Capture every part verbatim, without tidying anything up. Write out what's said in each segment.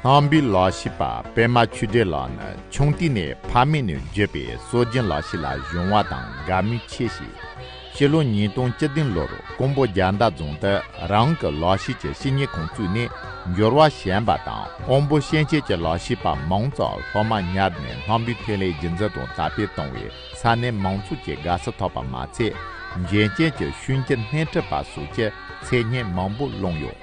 སྣམ་བུའི་ལག་ཤེས་པ་པད་མ་ཆོས་སྒྲོན་ལགས་ནི་ཆུང་དུས་ནས་ཕ་མེས་ནས་བརྒྱུད་པའི་སྲོལ་རྒྱུན་ལག་ཤེས་ལ་གཞོལ་བ་དང་དགའ་མོས་ཆེ་ཞིང་། ཕྱི་ལོ་ཉིས་སྟོང་བཅུ་བདུན་ལོར་ཀོང་པོ་རྒྱལ་ཟླ་རྫོང་དུ་རང་གི་ལག་ཤེས་ཀྱི་བཤེས་གཉེན་ཁང་བཙུགས་ནས་འགྱུར་བ་བྱས་པ་དང་། དབང་པོ་སྐྱོན་ཅན་གྱི་ལག་ཤེས་པ་མང་ཚོགས་སློབ་མ་ཉར་ནས་སྣམ་བུའི་ཐོན་ལས་རྒྱུན་འཛིན་དང་དར་སྤེལ་གཏོང་བའི་ས་གནས་མང་ཚོགས་ཀྱི་དགའ་བསུ་ཐོབ་པ་མ་ཚད། འཇོན་སྐྱེས་ཀྱི་ཤུལ་འགྱུར་སྣེ་ཁྲིད་པ་སོགས་ཀྱི་མཚན་སྙན་མང་པོ་བླངས་ཡོད།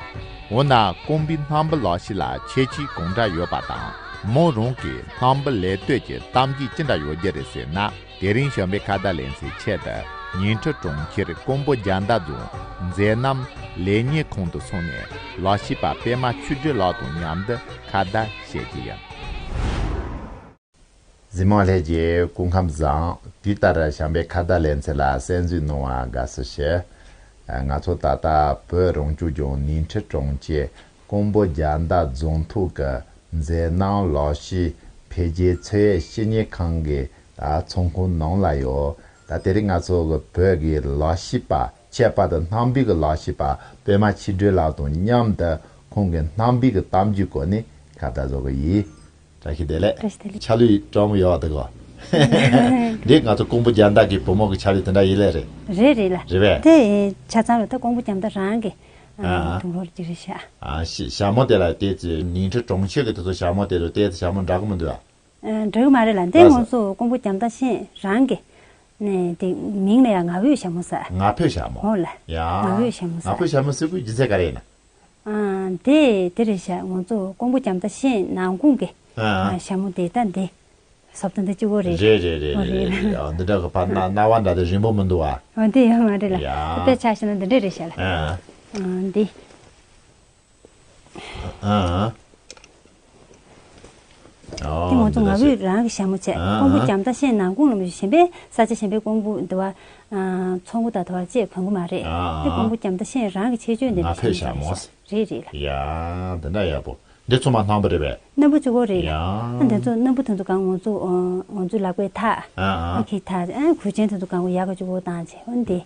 འོ་ན་ཀོང་པོའི་སྣམ་བུ་ལག་ཤེས་ལ་ཁྱད་ཆོས་གང་འདྲ་ཡོད་པ་དང་། མོ་རང་གིས་སྣམ་བུ་ལས་གཏོད་ཀྱི་གཏམ་རྒྱུད་ཅི་འདྲ་ཡོད་རྒྱུ་རེད་ཟེར་ན། དེ་རིང་གཞན་པའི་ཁ་བརྡ་ལེ་ཚན་ཆེད་དུ་ཉིང་ཁྲི་གྲོང་ཁྱེར་ཀོང་པོ་རྒྱལ་ཟླ་རྫོང་མཛེས་རྣམ་ལས་གཉེར་ཁང་དུ་སོང་ནས་ལག་ཤེས་པ་པད་མ་ཆོས་སྒྲོན་ལགས་དང་མཉམ་དུ་ཁ་བརྡ་བྱེད་རྒྱུ་ཡིན། གཟིགས་མོ་ལྷན་རྒྱས་སྐུ་ཁམས་བཟང་། དུས་ལྟར་གཞན་པའི་ཁ་བརྡ་ལེ་ཚན་ལ་གསན་གཟིགས་གནང་བར་དགའ་བསུ་ཞུ། ང་ཚོ་ད་ལྟ་བོད་རང་སྐྱོང་ལྗོངས་ཉིང་ཁྲི་གྲོང་ཁྱེར་ཀོང་པོ་རྒྱལ་ཟླ་རྫོང་ཐོག་གི་མཛེས་རྣམ་ལག་ཤེས་འཕེལ་རྒྱས་ཚད་ཡོད་བཤེས་གཉེན་ཁང་གི་ཚོགས་ཁང་ནང་ལ་ཡོད། ད་དེ་རིང་ང་ཚོ་གི་བོད་ཀྱི་ལག་ཤེས་པ་ཁྱད་པར་དུ་སྣམ་བུའི་གི་ལག་ཤེས་པ་པད་མ་ཆོས་སྒྲོན་ལགས་དང་མཉམ་དུ་ཁོང་གི་སྣམ་བུའི་གི་གཏམ་རྒྱུད་སྐོར་ནས་ཁ་བརྡ་བཟོ་གི་ཡིན། བཀྲ་ཤིས་བདེ་ལེགས། བཀྲ་ཤིས་བདེ་ལེགས། ཆ་ལུགས་སྤྲང་པོ་ཡོད་པ་འདུག་གོ། འདི་ང་ཚོ་ཀོང་པོ་རྒྱལ་ཟླ་གི་བུ་མོ་གི་ཆ་ལུགས་དེ་འདྲ་ཡིན་ལེ་རེད། རེད་རེད་ལ། རེད་པས། དེ་ཆ་ཚང་རུ་ད་ཀོང་པོ་རྒྱལ་ཟླ་རང་གི་ཨ། དུང་རོར་གྱི་རེད་ཤག་ཨ། ཞི་ཞྭ་མོ་དེ་ལ་དེ་ཚོ་ཉིང་ཁྲི་གྲོང་ཁྱེར་གི་དེ་ཚོ་ཞྭ་མོ་དེ་ཚོ་དེ་ཚོ་ཞྭ་མོ་འདྲ་གི་མི་འདུག་ཨ། ཨ། འདྲ་གི་མ་རེད་ལ། འདི་ལགས་སོ། ང་ཚོ་ཀོང་པོ་རྒྱལ་ཟླ་ཤན་རང་གི་ནས་དེ་མིང་ལ་ཡང་ང་ཕོད་ཞྭ་མོ་ཟེར། ང་ཕོད་ཞྭ་མོ། འོ་ལ། ཡ། ང་ཕོད་ཞྭ་མོ་ཟེར། ང་ཕོད་ཞྭ་མོ་ཟེར་དགོས་རྒྱུ་མཚན་ག་རེ་ཡིན་ན། ཨ། དེ་དེ་རེད་ཤག་ང་ཚོ་ཀོང་པོ་རྒྱལ་ཟླ་ཤན་ནང་ཁོངས་ཀྱི་ཨ། ཨ། ཞྭ་མོ་དེ་ད་འདི་ཟོབ་ཏོ་འདི་གཅིག་པོ་རེད། རེད་རེད་རེད། འོ་རེད་རེད། ཨ། འདི་འདྲ་གི་ཕར་རྣ་རྣ་བ་འདྲ་དེ་རིང་པོ་མི་འདུག་ཨ། འོ་འདི་ཡོད་མ་རེད་ལ། ཡ། དཔེ་ཆ་བཞག་ན་འདི་འདྲ་རེད་ཤག་ལ། ཨ། ཨ། འདི། ཨ། འདི་ང་ཚོ་ང་ཕོད་རང་གི་ཞྭ་མོ་བྱས། ཨ། ཀོང་པོ་རྒྱལ་ཟླ་ཤན་ནང་ཁོངས་ལ་མ་གཞི་གཞན་པའི་ས་ཆ་གཞན་པའི་ཀོང་པོ་འདི་བ་ཚོང་པ་དང་དོ་བ་བཅས་གོན་གི་མ་རེད། ཨ། འདི་ཀོང་པོ་རྒྱལ་ཟླ་ཤན་རང་གི་ཁྱད་ཆོས་འདི་ང་ཕོད་ཞྭ་མོ། རེད་རེད་ལ། ཡ། འདི་འདྲ་ཡག་པོ། འདི་ཚང་མ་སྣམ་བུ་རེད་པས། སྣམ་བུ་གཅིག་པོ་རེད་ལ། ཡ། ཨ། འདི་ཚོ་སྣམ་བུ་དེ་ཚོ་གང་ང་ཚོ་ཨ། ང་ཚོའི་ལག་པའི་ཐག་ཨ། ཨ། ཨ་ཁི་ཐག་ཨ། གོས་ཆེན་དེ་ཚོ་གང་ཡག་ག་གཅིག་པོ་བཏང་བྱས། འོ་འདི།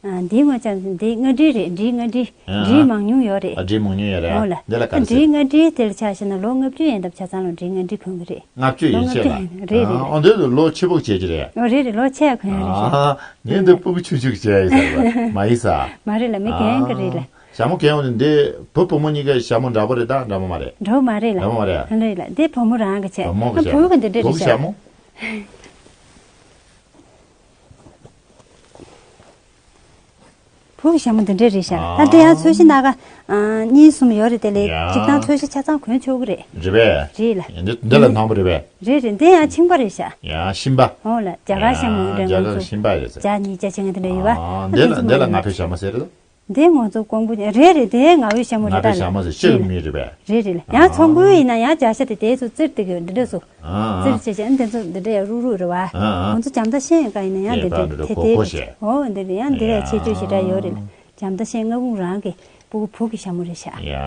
ཨ། འདི་ངོ་ཅག་འདི་རྔ་འབྲི་རེད། འབྲི་རྔ་འབྲི། ཨ། འབྲི་མང་ཉུང་ཡོད་རེད། ཨ། འབྲི་མང་ཉུང་ཡོད་རེད། འོ་ལ། འདི་ལ་ག་རེ་འབྲི་ཟེར། རྔ་འབྲི་དེ་ལ་ཆ་བཞག་ན་ལོ་ལྔ་བཅུ་ཡན་འདབ་ཆ་ཚང་ལ་འབྲི་རྔ་འབྲི་གོན་གི་རེད། ལྔ་བཅུ་ཡན་ཆད་ལ། ལྔ་བཅུ་ཡན། རེད་རེད། ཨ། འོ་འདི་ལོ་ཆེ་པོ་བྱེད་ཀྱི་རེད། འོ་རེད་རེད། ལོ་ཆེ་གོན་ཡ་རེད་ཤག་ཨ། ངས་འདི་སྤུ་གུ་ཆུང་ཆུང་བྱས་ཡིན་ཟེར་བ་མ་ཡིན་ས། མ་རེད་ལ། མི་གོན་གི་རེད་ལ། ཞྭ་མོ་གོན་འོང་ནི་འདི་བུ་བུ་མོ་གཉིས་ཀའི་ཞྭ་མོ་འདྲ་པོ་རེད་ད་འདྲ་པོ་མ་རེད། འདྲ་པོ་མ་རེད་ལ། འདྲ་པོ་མ་རེད། ཨ། རེད་ལ། འདི་བུ་མོ་རང་གི་བྱས། བུ་མོ་གི་ཨ། ཞྭ་བུ་མོ། གི་འདི་འདྲ་བུ་རེད་གི་ཤག་ཞྭ་མོ། བུ་གི་ཞྭ་མོ་འདི་འདྲ་རེད་ཤག་ཨ། ད་འདི་ཡང་ཚོས་གཞི་སྣ་ཁ་ཨ། གཉིས་གསུམ་ཡོད་རེད། དེ་ལས་ཡ། གཅིག་དང་ཚོས་གཞི་ཆ་ཚང་གོན་ཆོག་གི་རེད། རེད་པས། རེད་ལ། འདི་འདི་ལ་སྣམ་བུ་རེད་པས། རེད་རེད། འདི་ཡང་ཕྱིན་པ་རེད་ཤག་ཡ། ཕྱིན་པ། འོ་ལ། རྒྱ་གར་ཞྭ་མོ་ཡ། འདྲ་རྒྱ་གར་ང་ཚོ་ཕྱིན་པ་རེད་ཟེར། བརྒྱ་གཉིས་བརྒྱ་བྱེད་མཁན་དེ་འདྲ་ཡོད་པ། ཨ། འདི་ལ་འདི་ལ་ང་ཕོད་ཞྭ་མོ་ཟེར་རེད། འདི་ང་ཚོ་ཀོང་པོ་རེད་རེད། དེ་ང་ཕོད་ཞྭ་མོ་རེད་ད། ང་ཕོད་ཞྭ་མོ་ཟེར་ཤེས་གི་མི་རེད་པས། རེད་རེད་ལ། ཡང་ཚོང་ཁུལ་ཡིན་ན་ཡང་བྱ་ཤ་དེ་དེ་ཚོ་བཙིར་དེ་གི་འདི་འདྲ་ཚོ། ཨ། བཙིར་བྱས་བྱས་ཨ། འདི་ཚོ་འདི་འདྲ་ཡང་རུག་རུག་རེད་བ། ཨ། ཨ། ང་ཚོ་རྒྱ་མདའ་ཤན་ཡང་ག་ཡིན་ན་ཡང་དེ་འདྲ་དེ་དེ་རེད། འོ་འདི་འདྲ་ཡང་འདི་ལ་ཁྱད་ཆོས་ཞེ་དྲག་ཡོད་རེད་ལ། རྒྱ་མདའ་ཤན་ང་ཕོད་རང་གི་སྤུ་གུ་བུ་གི་ཞྭ་མོ་རེད་ཤག་ཡ།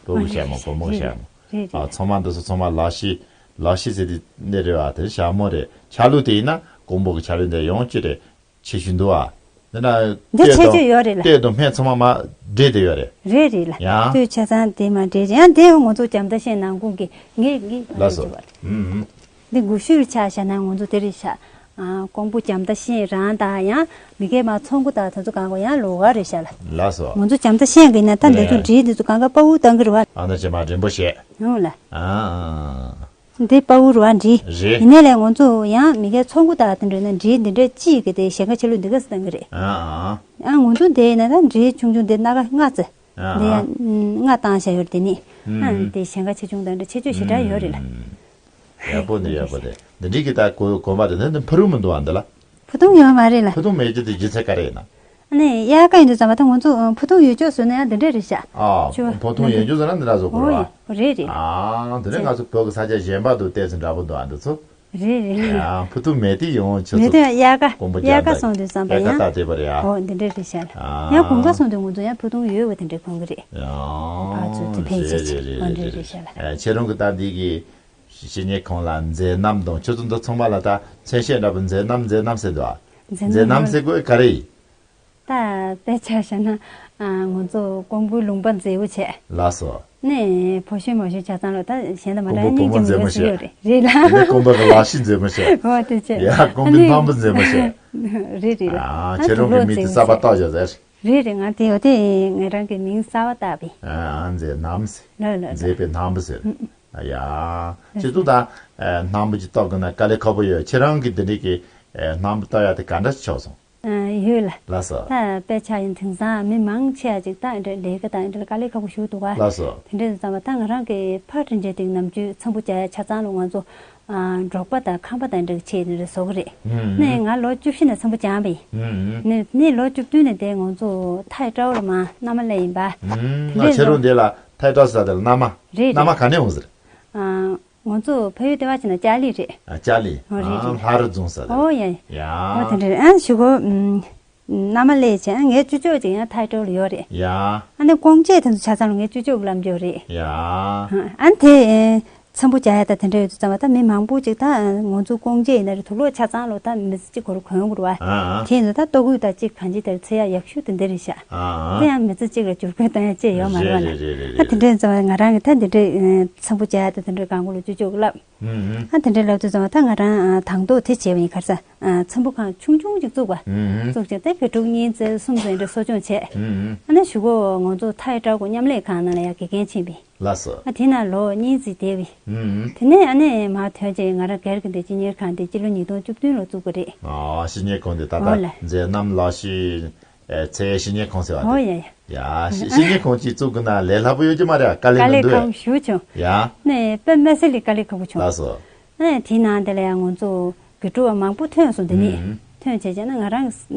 སྤུ་གུ་ཞྭ་མོ་བུ་མོ་ཞྭ་མོ། རེད་རེད། ཨ། ཚང་མ་འདི་ཚོ་ཚང་མ་ལག་ཤེས་ལག་ཤེས་ཟེར་དེ་འདི་རེད་བ། དེ་ཞྭ་མོ་རེད། ཆ་ལུགས་དེ་ཡིན་ན་ཀོང་པོ་གི་ཆ་ལུགས་འདི་ཡོང་གི་རེད། ཆེ་ཞུ་འདུག་ཨ། འདི་ན་འདི་ཆེ་ཆོས་ཡོད་རེད་ལ། ལྟོས་དང་སྨད་ཚང་མ་མ་འདྲེས་དེ་ཡོད་རེད། རེད་རེད་ལ། ཡང་ལྟོས་ཆ་ཚང་དེ་མ་འདྲེས་ཡང་དེ་ང་ཚོ་རྒྱ་མདའ་ཤན་ནང་ཁོངས་ཀྱི་ངས་ངས་ལགས་སོ། ཨུམ་ཨུམ། འདི་དགུ་ཤུར་ཆ་བཞག་ན་ང་ཚོ་དེ་རེད་ཤག་ཨ། ཀོང་པོ་རྒྱ་མདའ་ཤན་རང་དང་ཡང་མི་སྒེར་མ་ཚོང་གུ་དང་དེ་ཚོ་གང་ག་ཡང་ལོགས་ཀ་རེད་ཤག་ལ། ལགས་སོ། ང་ཚོ་རྒྱ་མདའ་ཤན་གི་ན་ད་འདི་ཚོ་འདྲེས་འདི་ཚོ་གང་ག་དཔའ་བོ་བཏང་གི་རེད་བ། ཨ་ན་ཅེ་མ་རིན་པོ་ཆེ། ཡོང་ལ། ཨ་ཨ། འདི་དཔའ་བོ་རུ་བ་འདྲི། རེད། ཡིན་ནའི་ལས་ང་ཚོ་ཡང་མི་སྒེར་ཚོང་གུ་དག་དེ་འདྲ་ན་འདྲི་འདི་འདྲ་ཅིག་གི་དེ་ཞེན་ཁ་ཆེ་ལོས་འདི་ག་སི་བཏང་གི་རེད། ཨ་ཨ། ཨ་ང་ཚོ་འདི་ཡིན་ན་ད་འདྲི་ཆུང་ཆུང་འདི་སྣ་ཁ་ལྔ་ཙི། ཨ་ཨ། འདི་ཡང་ལྔ་བཏང་བཞག་ཡོད་དེ་ནི། ཨ་འདི་ཞེན་ཁ་ཆེ་ཆུང་དང་འདྲ་ཆེ་ཆོས་ཞེ་དྲག་ཡོད་རེད་ལ། ཡག་པོ་འདི་ཡག་པོ་དེ་འདི་འདྲི་གི་ད་གོ་གོམ་པ་དེ་འདི་ཕུ་རུ་མི་འདུག་ཨ་འདི་ལ། ཕུ་ཐུང་ཡོད་མ་རེད་ལ། ཕུ་ཐུང་མེད་རྒྱུ་དེ་རྒྱུ་མཚན་ག་རེ་ཡིན་ན། ཨ་ནི་དབྱར་ཁ་ཡིན་དུས་ཙམ་པ་ད་ང་ཚོ་ཕུ་ཐུང་ཡོད་ཅོག་བཟོས་ན་ཡང་འདི་འདྲ་རེད་ཤག་ཨ་ཕུ་ཐུང་ཡོད་ཅོག་བཟོས་ན་འདི་འདྲ་བཟོ་དགོས་རེད་བ། རེད་རེད། ཨ་འདི་ནས་ང་ཚོ་བོད་ཀྱི་ས་ཆ་གཞན་པ་དུ་བལྟས་ཚེ་འདྲ་པོ་འདུག་ཨ་འདི་ཚོ། རེད་རེད། ཡ་ཕུ་ཐུང་མེད་དུས་ཡོང་ཆུ་མེད་ཚོད་དུས་དབྱར་ཁ་ཀོང་པོ་དབྱར་ཁ་རྒྱ་སོང་དུས་ཙམ་པ་དབྱར་ཁ་ཡང་ད་བལྟས་པ་རེད་ཨ། ཨོ་འདི་འདྲ་རེད་ཤག་ཨ་ཡང་དགུན་ཁ་སོང་དུས་ང་ཚོ་ཡང་ཕུ་ཐུང་ཡོད་བ་དེ་འདྲའི་གོན་གི་རེད། ཡ་ཕར་ཚུར་དེ་ཕན་ཆེ་ཆེ་ཨོ་འདྲ་རེད་ཤག་ལ། ཨ་ཁྱེད་རང་གི་ད་འདི་གི་ཞིག་ཉེ་ཁོང་ལ་མཛེས་རྣམ་དང་ཁྱོད་ཚོ་འདི་ཚང་མ་ལ་ད་མཚན་ཤས་འདྲ་པོ་མཛེས་རྣམ་མཛེས་རྣམ་ཟེར་འདུག་ཨ། མཛེས་རྣམ་ཟེར་དགོས་ག་རེ་ཡིན། ད་དཔེ་ཆ་བཞག་ན་ ཨ། ང་ཚོ་ཀོང་པོའི་ལུང་པ་མཛེས་པོ་བྱས། ལགས་སོ། ནས་ཕོ་གཞོན་མ་གཞོན་ཆ་ཚང་ལོ་ད་གཞན་དང་མ་འདྲ། ཀོང་པོ་སྙིང་རྗེ་མོ་ཡོད་རེད། རེད་ལ། དེ་ནས་ཀོང་པོ་གི་ལག་ཤེས་མཛེས་མོ་བྱས། ཨོ་དེ་བྱས། ཡ། ཀོང་པོའི་སྣམ་བུ་མཛེས་མོ་བྱས། རེད་རེད་ལ། ཨ། ཁྱེད་རང་གི་མིང་དེ་གསར་པ་བཏགས་བཞག་ཟེར། རེད་རེད། ང་དེ་འོ་དེ་ང་རང་གི་མིང་གསར་པ་བཏགས་པས། ཨ། མཛེས་སྣམ་ཟེར། ལགས་ལགས། མཛེས་པའི་སྣམ་བུ་ཟེར། ཨ། ཡ། ཁྱེད་ཚོ་ད་སྣམ་བུ་ཅིག་བཏགས་དགོས་ན་དཀའ་ལས་ཁག་པོ་ཡོད། ཁྱེད་རང་གི་དེ་འདྲའི་གི་སྣམ་བུ་བཏགས་ཡ་དེ་ག་འདྲ་ཞིག་ཆགས་སོང་། ཨ། ཡོད་ལ། ལགས་སོ། ད་དཔེ་ཆ་ཡིན། དེང་སང་མི་མང་ཆེ་བ་ཅིག་ད་འདྲ་ལས་ཀ་དང་འདྲ་ལ་དཀའ་ལས་ཁག་པོ་ཞིག་འདུག་ག། ལགས་སོ། དེ་འདྲ་ཙམ་པ་ད་ང་རང་གི་ཕར་དྲིན་ཆེ་དེང་ནམ་རྒྱུན་འཚམས་པོ་བྱ་ཡ་ཆ་ཚང་ལོ་ང་ཚོ། ཨ། འབྲོག་པ་དང་ཁམས་པ་དང་འདྲ་བྱས་ནས་བཟོ་གི་རེད། ཨུམ། ནས་ང་ལོ་བཅུ་བཞི་ནས་འཚམས་པོ་སྦྱངས་པ་ཡིན། ཨུམ། ནས་ནས་ལོ་བཅུ་བདུན་ནས་དེ་ང་ཚོ་ཐའི་ཀྲའོ་ལ་མ་མནའ་མ་སླེབས་ཡིན་པ། ཨུམ། དེ་ང་འདྲས་ཁྱེད་རང་འདི་ལ་ཐའི་ཀྲའོ་ཟེར་དེ་ལ་མནའ་མ། རེད་མནའ་མ་རེད། ག་ནས་འོང་ཟེར། ཨ། ང་ཚོ་ཕ་ཡུལ་ལྟེ་བ་བྱས་ན་ལྕགས་གླིང་རེད། ཨ། ལྕགས་གླིང་། ཨོ་རེད། ཨ། རེད། ལྷ་རི་རྫོང་ཟེར་དེ། ཨོ་ཡ་ཡ། ཡ། ཨོ་དེ་འདྲ་རེད། ཨ་ཞུ་གོ། ཨུམ། མནའ་མ་སླེབས་བྱས། ཨ། ངའི་ཅོ་ཅོ་ཅིག་ཡང་ཐའི་ཀྲའོ་ལ་ཡོད་རེད། ཡ། ཨ་ནི་ཀོང་ཅེ་དེ་ཚོ་ཆ་ཚང་ལ་ངའི་ཅོ་ཅོ་གི་ལབ་རྒྱུ་རེད། ཡ། ཨ་དེ་འཚམས་པོ་བྱ་ཡ་ད་དེ་འདྲ་ཡོད་དུས་ཙམ་པ་ད་མི་མང་པོ་ཅིག་ད་ང་ཚོ་ཀོང་ཅེ་ཡིན་ན་རེད། དུག་ལོག་ཆ་ཚང་ལོ་ད་མི་ཚེ་གཅིག་ཁོ་རང་གོན་དགོས་རེད་བ། ཨ། ཨ། དེ་ཡིན་ན་ད་ལྟོ་གོས་ད་གཅིག་གང་ཅི་དེར་འཚོལ་ཡ་ཡག་ཤོས་དེ་འདི་རེད་ཤག། ཨ། ཨ། དེ་ཡང་མི་ཚེ་གཅིག་ལ་བསྒྱུར་བཀོད་གཏོང་ཡ་ཅིག་ཡོད་མ་རེད་བ་ལ། རེད་རེད་རེད་རེད། ད་དེ་འདྲ་ཡིན་ཙང་ང་རང་གི་ད་འདི་འདྲ་འཚམས་པོ་བྱ་ཡ་ད་དེ་འདྲ་གང་གོ་ལ་ཅོ་ཅོ་གི་ལབ། ཨ། དེ་འདྲའི་ལབ་དུས་ཙམ་པ་ད་ང་རང་ཨ་དང་ཐོག་དེ་བྱས་པ་ཡིན། ག་རེ་ཟ། ཨ། འཚམས་པོ་ཁང་ཆུང་ཆུང་ཅིག་བཙུགས་པ། ཨ། བཙུགས་བྱས་ཏེ་བོད་ཕྲུག་གཉིས་བཙལ་གསུམ་བཙལ་འདྲ་གསོ་སྐྱོང་བྱས། ཨ། ཨ་ནི་གཞུག་གུ་ང་ཚོ་ཐའི་ཀྲའོ་གི་མཉམ་ལས་ཁང་ནང་ལ་ཡང་དགེ་རྒན་ཕྱིན་པས། ལགས་སོ། ཨ། དེ་ན་ལོ་གཉིས་ཙམ་བསྡད་པས། ཨ། དེ་ནས་ཨ་ནི་མར་ཐོན་བྱས་ང་རང་སྒེར་གྱི་འདི་སྤྱི་གཉེར་ཁང་དེ་སྤྱི་ལོ་ཉིས་སྟོང་བཅུ་བདུན་ལོ་བཙུགས་པ་རེད། ཨ། སྤྱི་གཉེར་ཁང་དེ་ད་ལྟ་ཨོ་ལ། མཛད་རྣམ་ལག་ཤེས། ཨེ། ཚད་ཡའི་སྤྱི་གཉེར་ཁང་ཟེར་བ། ཨོ་ཡ་ཡ། ཡ། སྤྱི་སྤྱི་གཉེར་ཁང་ཅིག་བཙུགས་དགོས་ན་ལས་སླ་པོ་ཡོད་ཀྱི་མ་རེད། དཀའ་ལས་དཀའ་ལས་མི་འདུག་ཁག་པོ་ཞེ་པོ་བྱུང་། ཡ། ནས་དཔེ་མི་སྲིད་ལས་དཀའ་ལས་ཁག་པོ་བྱུང་། ལགས་སོ། ནས་དེའི་ནང་དེ་ལ་ཡང་ང་ཚོ་དགེ་ཕྲུག་མང་པོ་ཐོན་སོང་། དེ་ནས་ཨུམ། ཐོན་བྱས་བྱས་ན་ང་རང་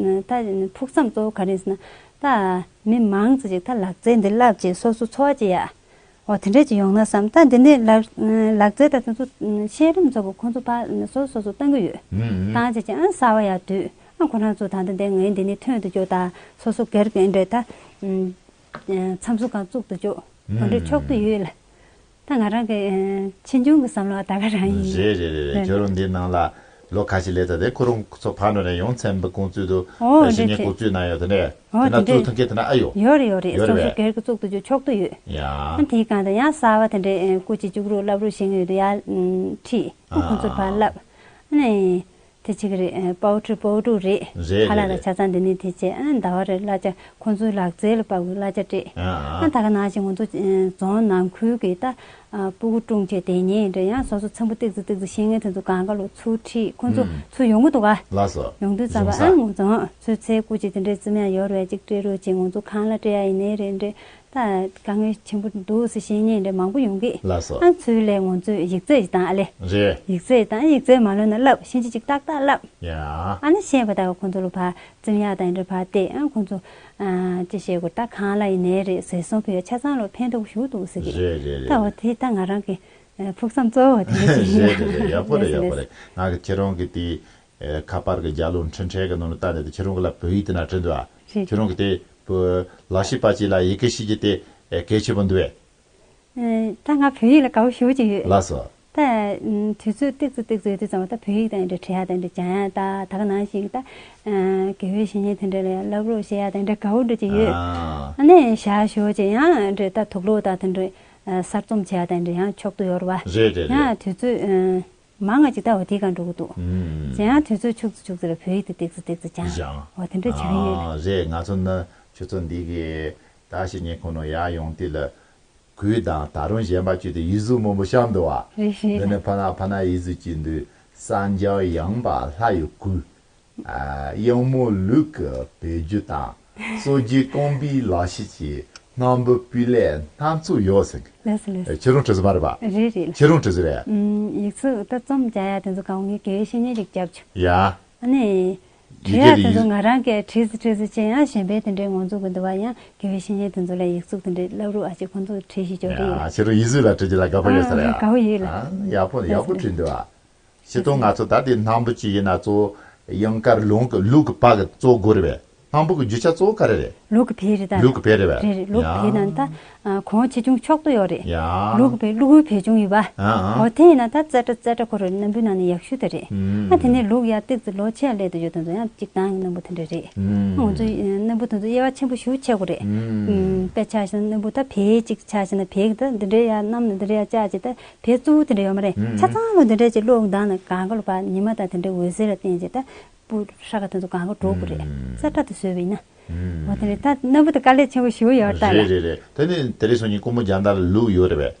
ད་ཕུགས་བསམ་གཙོ་བོ་ག་རེ་ཟེར་ན། ད་མི་མང་ཙམ་ཅིག་ད་ལག་རྩལ་འདི་བསླབ་བྱས་སོ་སོ་འཚོ་བ་བྱེད་ཡ། འོ་དེ་འདྲས་ཅིག་ཡོང་ན་བསམ། ད་འདི་ནས་ལག་ལག་རྩལ་དང་དེ་ཚོ་ཤེས་རིམ་ཚོ་གི་ཁོང་ཚོ་ཕར་སོ་སོ་སོ་སོ་བཏང་གི་ཡོད། ཨུམ། བཏང་བྱས་ཀྱང་གསར་པ་ཡར་བསྡུས། ཨ། ཁོ་རང་ཚོ་ད་ལྟ་འདི་ངའི་འདི་ནས་ཐོན་དུ་འཇུག་དང་། སོ་སོ་སྒེར་གྱི་འདྲ་ད་ཨུམ་འཚམས་གཟིགས་ཁང་བཙུགས་དུ་འཇུག། འོ་འདྲ་ཨུམ། ཕྱོགས་བསྡུས་ཡོད་ལ། ད་ང་རང་གི་ཆེ་ཆུང་གི་བསམ་བློ་ད་ག་རང་ཡིན། རེད་རེད་རེད་རེད། ཁྱོད་རང་འདི་ནང་ལ་ལོ་ཁ་ཤས་སླེབས་ཚར་ཏེ་ཁོ་རང་ཚོ་ཕར་ནང་ནས་ཡང་ཚན་པ་ཀུང་ཙུའུ་དུ་ཨོ་ཞིང་ངེ་འདྲ་ཀུང་ཙུའུ་ནང་ཡོད་དེ་ནས། ཨོ་དེ་ན་དེ་འདྲ་བཙུགས་ཐུབ་མཁན་དེ་ན་ཨ་ཡོད། ཡོད་རེད་ཡོད་རེད། སོ་སོ་སྒེར་གྱི་བཙུགས་དུ་འཇུག་ཆོག་ཏུ་ཡོད། ཡ། ཨ་དེའི་སྒང་དུ་ཡང་གསར་པ་དེ་འདྲའི་སྐུ་མཁྱེན་ཅུག་རུ་བསླབ་རུ་ཞིག་ཡོད་དུ་ཡ་ཁྲིད་ཨ་ཁོང་ཚོར་ཕར་བསླབ། ཨ་ནི་དེ་བྱེད་ཀྱི་རེད། པའོ་ཊི་པའོ་ཊི་རེད། རེད་ཁ་ལག་རེད་ལ་རེད། ཆ་ཚང་འདི་ནས་དེ་བྱས། ཨ་ཟླ་བ་རེ་གླ་ཆ་ཁོང་ཚོའི་ལག་རྩལ་ལ་དཔག་པའི་གླ་ཆ་སྤྲད། ཨ་ཨ་ད་ག་ནང་བཞིན་ང་ཚོ་རྫོང་ནང་ཁུལ་གྱི་ད་ཨ་སྤུ་གུ་བཀྲུང་བྱས་དེ་ཉིན་འདྲ་ཡང་སོ་སོ་ཚེམ་བུ་ཏིག་ཙི་ཏིག་ཙི་ཤེས་མཁན་དེ་ཚོ་གང་ག་ལོ་ཚུར་ཁྲིད། ཁོང་ཚོ་ཨུམ། ཚུར་ཡོང་གི་འདུག་ག། ལགས་སོ། ཡོང་དུས་ཙམ་པ་ཡོང་ས། ཨ་ང་ཚོ་ཚོའི་སྐུ་མཁྱེན་དེ་འདྲའི་རྩིས་མེད་ཡོད་རེད། ཅིག་སྤྲད་རོགས་བྱེད། ང་ཚོ་ཁང་གླ་སྤྲད་ཡ་ཡིན་ནའི་རེད་འདྲ། ད་དཀའ་ངལ་ཆེན་པོ་འདུག་ཟེར་བཤད་མཁན་འདྲ་མང་པོ་ཡོང་གི། ལགས་སོ། ཨ་ཚུར་ལས་ང་ཚོས་ཡིག་ཚད་ཞིག་བཏང་། ཨ་ལས། རེད། ཡིག་ཚད་བཏང་། ཡིག་ཚད་མ་ལོན་ན་བསླབ། ཕྱིན་ཆད་ཅིག་ཏག་ཏག་བསླབ། ཡ། ཨ་ནི་ཤེས་པ་ད་ཁོང་ཚོ་ལ་ཕར་རྩིས་ཡག་དང་འདྲ་ཕར་བལྟས། ཨ་ཁོང་ཚོ་ཨ་ཅི་བཤད་དགོས། ད་ཁང་གླ་ཡིན་ནའི་རེད། ཟས་སོང་ཕུད་ཡ་ཆ་ཚང་ལ་ཕན་ཐོགས་ཞུ་འདུག་ཟེར་གི། རེད་རེད་རེད། ད་འོ་དེ་ད་ང་རང་གི་ཕུགས་བསམ་གཙོ་བོ་དེ་འདྲ་ཞིག་ཡིན། རེད་རེད་རེད། ཡག་པོ་རེད། ཡག་པོ་རེད། ང་གི་ཁྱེད་རང་གི་དེ་ཨེ་ཁ་པར་གྱི་རྒྱབ་ལོགས་འཕྲིན་ཕྲན་གྱི་ནང་ལ་བལྟས་ནས་དེ་ཁྱེད་རང་གི་ལ་བོད་ཡིག་དེ་ན་བྲིས་འདུག་ཨ། རེད། ཁྱེད་རང་གི་དེ་བོད་ལག་ཤེས་པ་ཅིག་ལ་ཡི་གེ་ཤེས་རྒྱུ་དེ་ཨེ་གལ་ཆེན་པོ་འདུག་ཨེ། ཨེ་ད་ང་བོད་ཡིག་ལ་དགའ་པོ་ཞེ་པོ་ཅིག་ཡོད། ལགས་སོ། ད་ཨམ་དུས་ཚོད་ཏིག་ཙི་ཏིག་ཙི་ཡོད་དུས་ཙམ་པ་ད་བོད་ཡིག་དང་འདྲ་བྲིས་ཡ་དང་འདྲ་སྦྱང་ཡ། ད་ད་ག་ནང་བཞིན་ད་ཨ་དགེ་བའི་བཤེས་གཉེན་དེ་འདྲ་ལ་ཡང་བསླབ་རོགས་བྱེད་ཡ་དང་འདྲ་དགའ་པོ་འདྲ་ཅིག་ཡོད། ཨ། ཨ་ནི་ཞག་ཞེ་པོ་ཅིག་ཡང་འདྲ་ད་དུག་ལོག་ད་དེ་འདྲ་ཨ་གསར་རྩོམ་བྱེད་ཡ་དང་འདྲ་ཡང་ཕྱོགས་བསྡུས་ཡོད་རེད་བ། རེད་རེད་རེད། ཡང་དུས་ཚོད་ཨ། མང་ང་ཅིག་ལྟ་བ་དེའི་སྒང་འགྲོ་གི་འདུག། ཨུམ། དེ་ཡང་དུས་ཚོད་ཆུག་ཙི་ཆུག་ཙི་ལ་བོད་ཡིག་དེ་ཏིག་ཙི་ཏིག་ཙི་སྦྱང་། སྦྱང་། འོ་དེ་འདྲ་བྱ་གི་ཡོད་ལ། ཨ་རེད། ང་ཚོ་ནི་ཆུ་ཚོད་འདི་གི་ད་ཞིག་ངས་ཁོང་ནང་ཡར་ཡོང་དུས་ལ་གོས་དང་ད་རུང་གཞན་པ་ཅིག་དེ་ཡིག་གཟུགས་མང་པོ་བཤམས་འདུག་བ། རེད་རེད། འདི་ནི་ཕ་ན་ཕ་ན་ཡིག་གཟུགས་ཅིག་འདུག། གསང་རྒྱ་ཡངས་པ་ལྷ་ཡི་གོས། ཨ། གཡང་མོ་ལུག་གི་བེད་སྤྱོད་དང་། སྲོལ་རྒྱུན་རྐང་པའི་ལག་ཤེས་ཀྱི་སྣམ་བུ་སྤུས་ལེགས་སྣ་ཚོགས་ཡོད་ཟེར་གི། ལགས་སོ་ལགས་སོ། ཁྱེད་རང་བྲིས་ས་མ་རེད་པ། རེད་རེད། ཁྱེད་རང་བྲིས་ས་རེད། ཨུམ། ཡིག་གཟུགས་ད་རྩོམ་རྒྱག་ཡ་དེ་ཚོ་གང་ངའི་དགེ་བའི་བཤེས་གཉེན་ཅིག་རྒྱབ་བྱུང་། ཡ། ཨ་ནི། ཡི་བྲིས་ཡ་གེ་དེ་ཚོ་ཡིག་ང་རང་གིས་བྲིས་སུ་བྲིས་སུ་བྱས། ཡང་གཞན་པའི་དེ་འདྲའི་ངོ་འཛུགས་གི་འདུག་བ། ཡང་དགེ་བའི་བཤེས་གཉེན་དེ་ཚོ་ལ་ཡིག་གཟུགས་དེ་འདྲའི་བསླབ་རོགས་ཨ་ཅེ་ཁོང་ཚོ་བྲིས་ཤིག་ཅོག་རེད། ཡ། ཁྱེད་རང་ཡིག་གཟུགས་ལ་བྲིས་རྒྱུ་ལ་དགའ་པོ་ཡོད་ས་རེད། ཨ། དགའ་པོ་ཡོད་ལ། ཡག་པོ་ཡག་པོ་བྲིས་འདུག་ཨ། ཁྱེད་ཚོ་ང་ཚོ་ད་དེ་སྣམ་བུ་ཅིག་ཡིན་ན་གཙོ་བོ་གཡང་དཀར་ལུག་གི་ལུག་གི་པགས་གི་གཙོ་དགོས་རེད་པས། སྣམ་བུ་གི་རྒྱུ་ཆ་གཙོ་བོ་ག་རེ་རེད། ལུག་གི་བལ་རེད་ད། ལུག་གི་བལ་རེད་པས། རེད་རེད། ལུག་གི་བལ་ནང་ད། ཨ། གོང་ཆེ་ཆུང་ཕྱོགས་བསྡུ་ཡོད་རེད། ཡ། ལུག་གི་བལ་ལུག་གི་བལ་ཆུང་ཡོད་པ། ཨ་ཨ། འོ་དེ་ཡིན་ན་ད་རྩེ་གྲ་རྩེ་གྲ་ཁོ་རེ་སྣམ་བུའི་ནང་ནས་ཡག་ཤོས་དེ་རེད། ཨ་དེ་ནས་ལུག་ཡ་ཏིག་ཙི་ལོ་ཆེ་ལས་དུ་ཡོད་དུ་ཡང་གཅིག་དང་སྣམ་བུ་དེ་འདྲ་རེད། ང་ཚོ་སྣམ་བུ་དེ་ཚོ་དབྱེ་བ་ཆེན་པོ་ཞེ་པོ་ཕྱེ་དགོས་རེད། དཔེ་ཆ་བཞག་ན་སྣམ་བུ་ད་བལ་གཅིག་ཆ་བཞག་ན་བལ་གི་ད་འདི་འདྲའི་ཡ་སྣམ་ནས་འདི་འདྲའི་ཡ་བཅག་ཅིག་ད་བལ་གཙོ་བོ་དེ་འདྲ་ཡོད་མ་རེད། ཆ་ཚང་ལོ་འདི་འདྲའི་ཅིག་ལུག་མདངས་ནས་གང་ག་ལོ་བ་ཉི་མ་ད་དེ་འདྲའི་འོད་ཟེར་ལ་བརྟེན་ཅིག་ད། སྤུ་ཧྲ་ག་དེ་ཚོ་གང་ག་འགྲོ་དགོས་རེད། རྩེ་གྲ་དེ་བཟོས་པ་ཡིན་ན། འོ་དེ་རེད། ད་སྣམ་བུ་དེ་དཀའ་ལས་ཆེན་པོ་ཞེ་པོ་ཡོད་རེད་ད་ལ། རེད་རེད་རེད། དེ་ནི་དེ་རིང་སང་ཉིན་ཀོང་པོ་རྒྱལ་ཟླ་ལ་ལུག་ཡོད་རེད་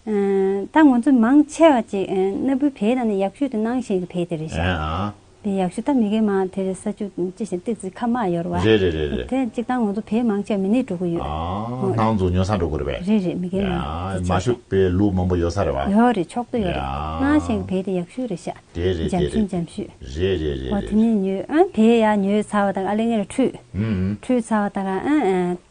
པས། ད་ང་ཚོ་མང་ཆེ་བ་ཅིག་སྣམ་བུའི་བལ་ནང་ནས་ཡག་ཤོས་དེ་སྣང་ཞིང་གི་བལ་དེ་རེད་ཤག་ཨ་ཨ། དེ་ཡག་ཤོས་ད་མི་རྒན་མང་དེ་རེད་ས་ཆུ་ཅི་ཞིག་ཏིག་ཙི་ཁ་མ་ཡོད་རེད་བ། རེད་རེད་རེད་རེད། དེ་གཅིག་ད་ང་ཚོ་བལ་མང་ཆེ་བ་མི་ནས་འགྲོ་གི་ཡོད། ཨ་སྣང་འཛུགས་ཉོ་ས་འགྲོ་དགོས་རེད་པས། རེད་རེད། མི་རྒན་མང་དེ་ཡ་མ་ཆགས་ཤུག་པའི་ལུག་མང་པོ་ཡོད་ས་རེད་བ། ཡོད་རེད། ཕྱོགས་བསྡུ་ཡོད་རེད། ཡ་སྣང་ཞིང་གི་བལ་དེ་ཡག་ཤོས་རེད་ཤག་དེ་རེད། འཇམ་དེ་ཤོས་རེད། འཇམ་ཤོས། རེད་རེད་རེད་འོ་དེ་རེད། ནས་ཉོས། ཨ་བལ་ཡ་ཉོས་ཚར་བ་དང་ཨ་ལེ་ངེ་ལ་ཁྲུས། ཨུམ་ཨུམ། ཁྲུས་ཚར་བ་དང་ཨ་ཨ་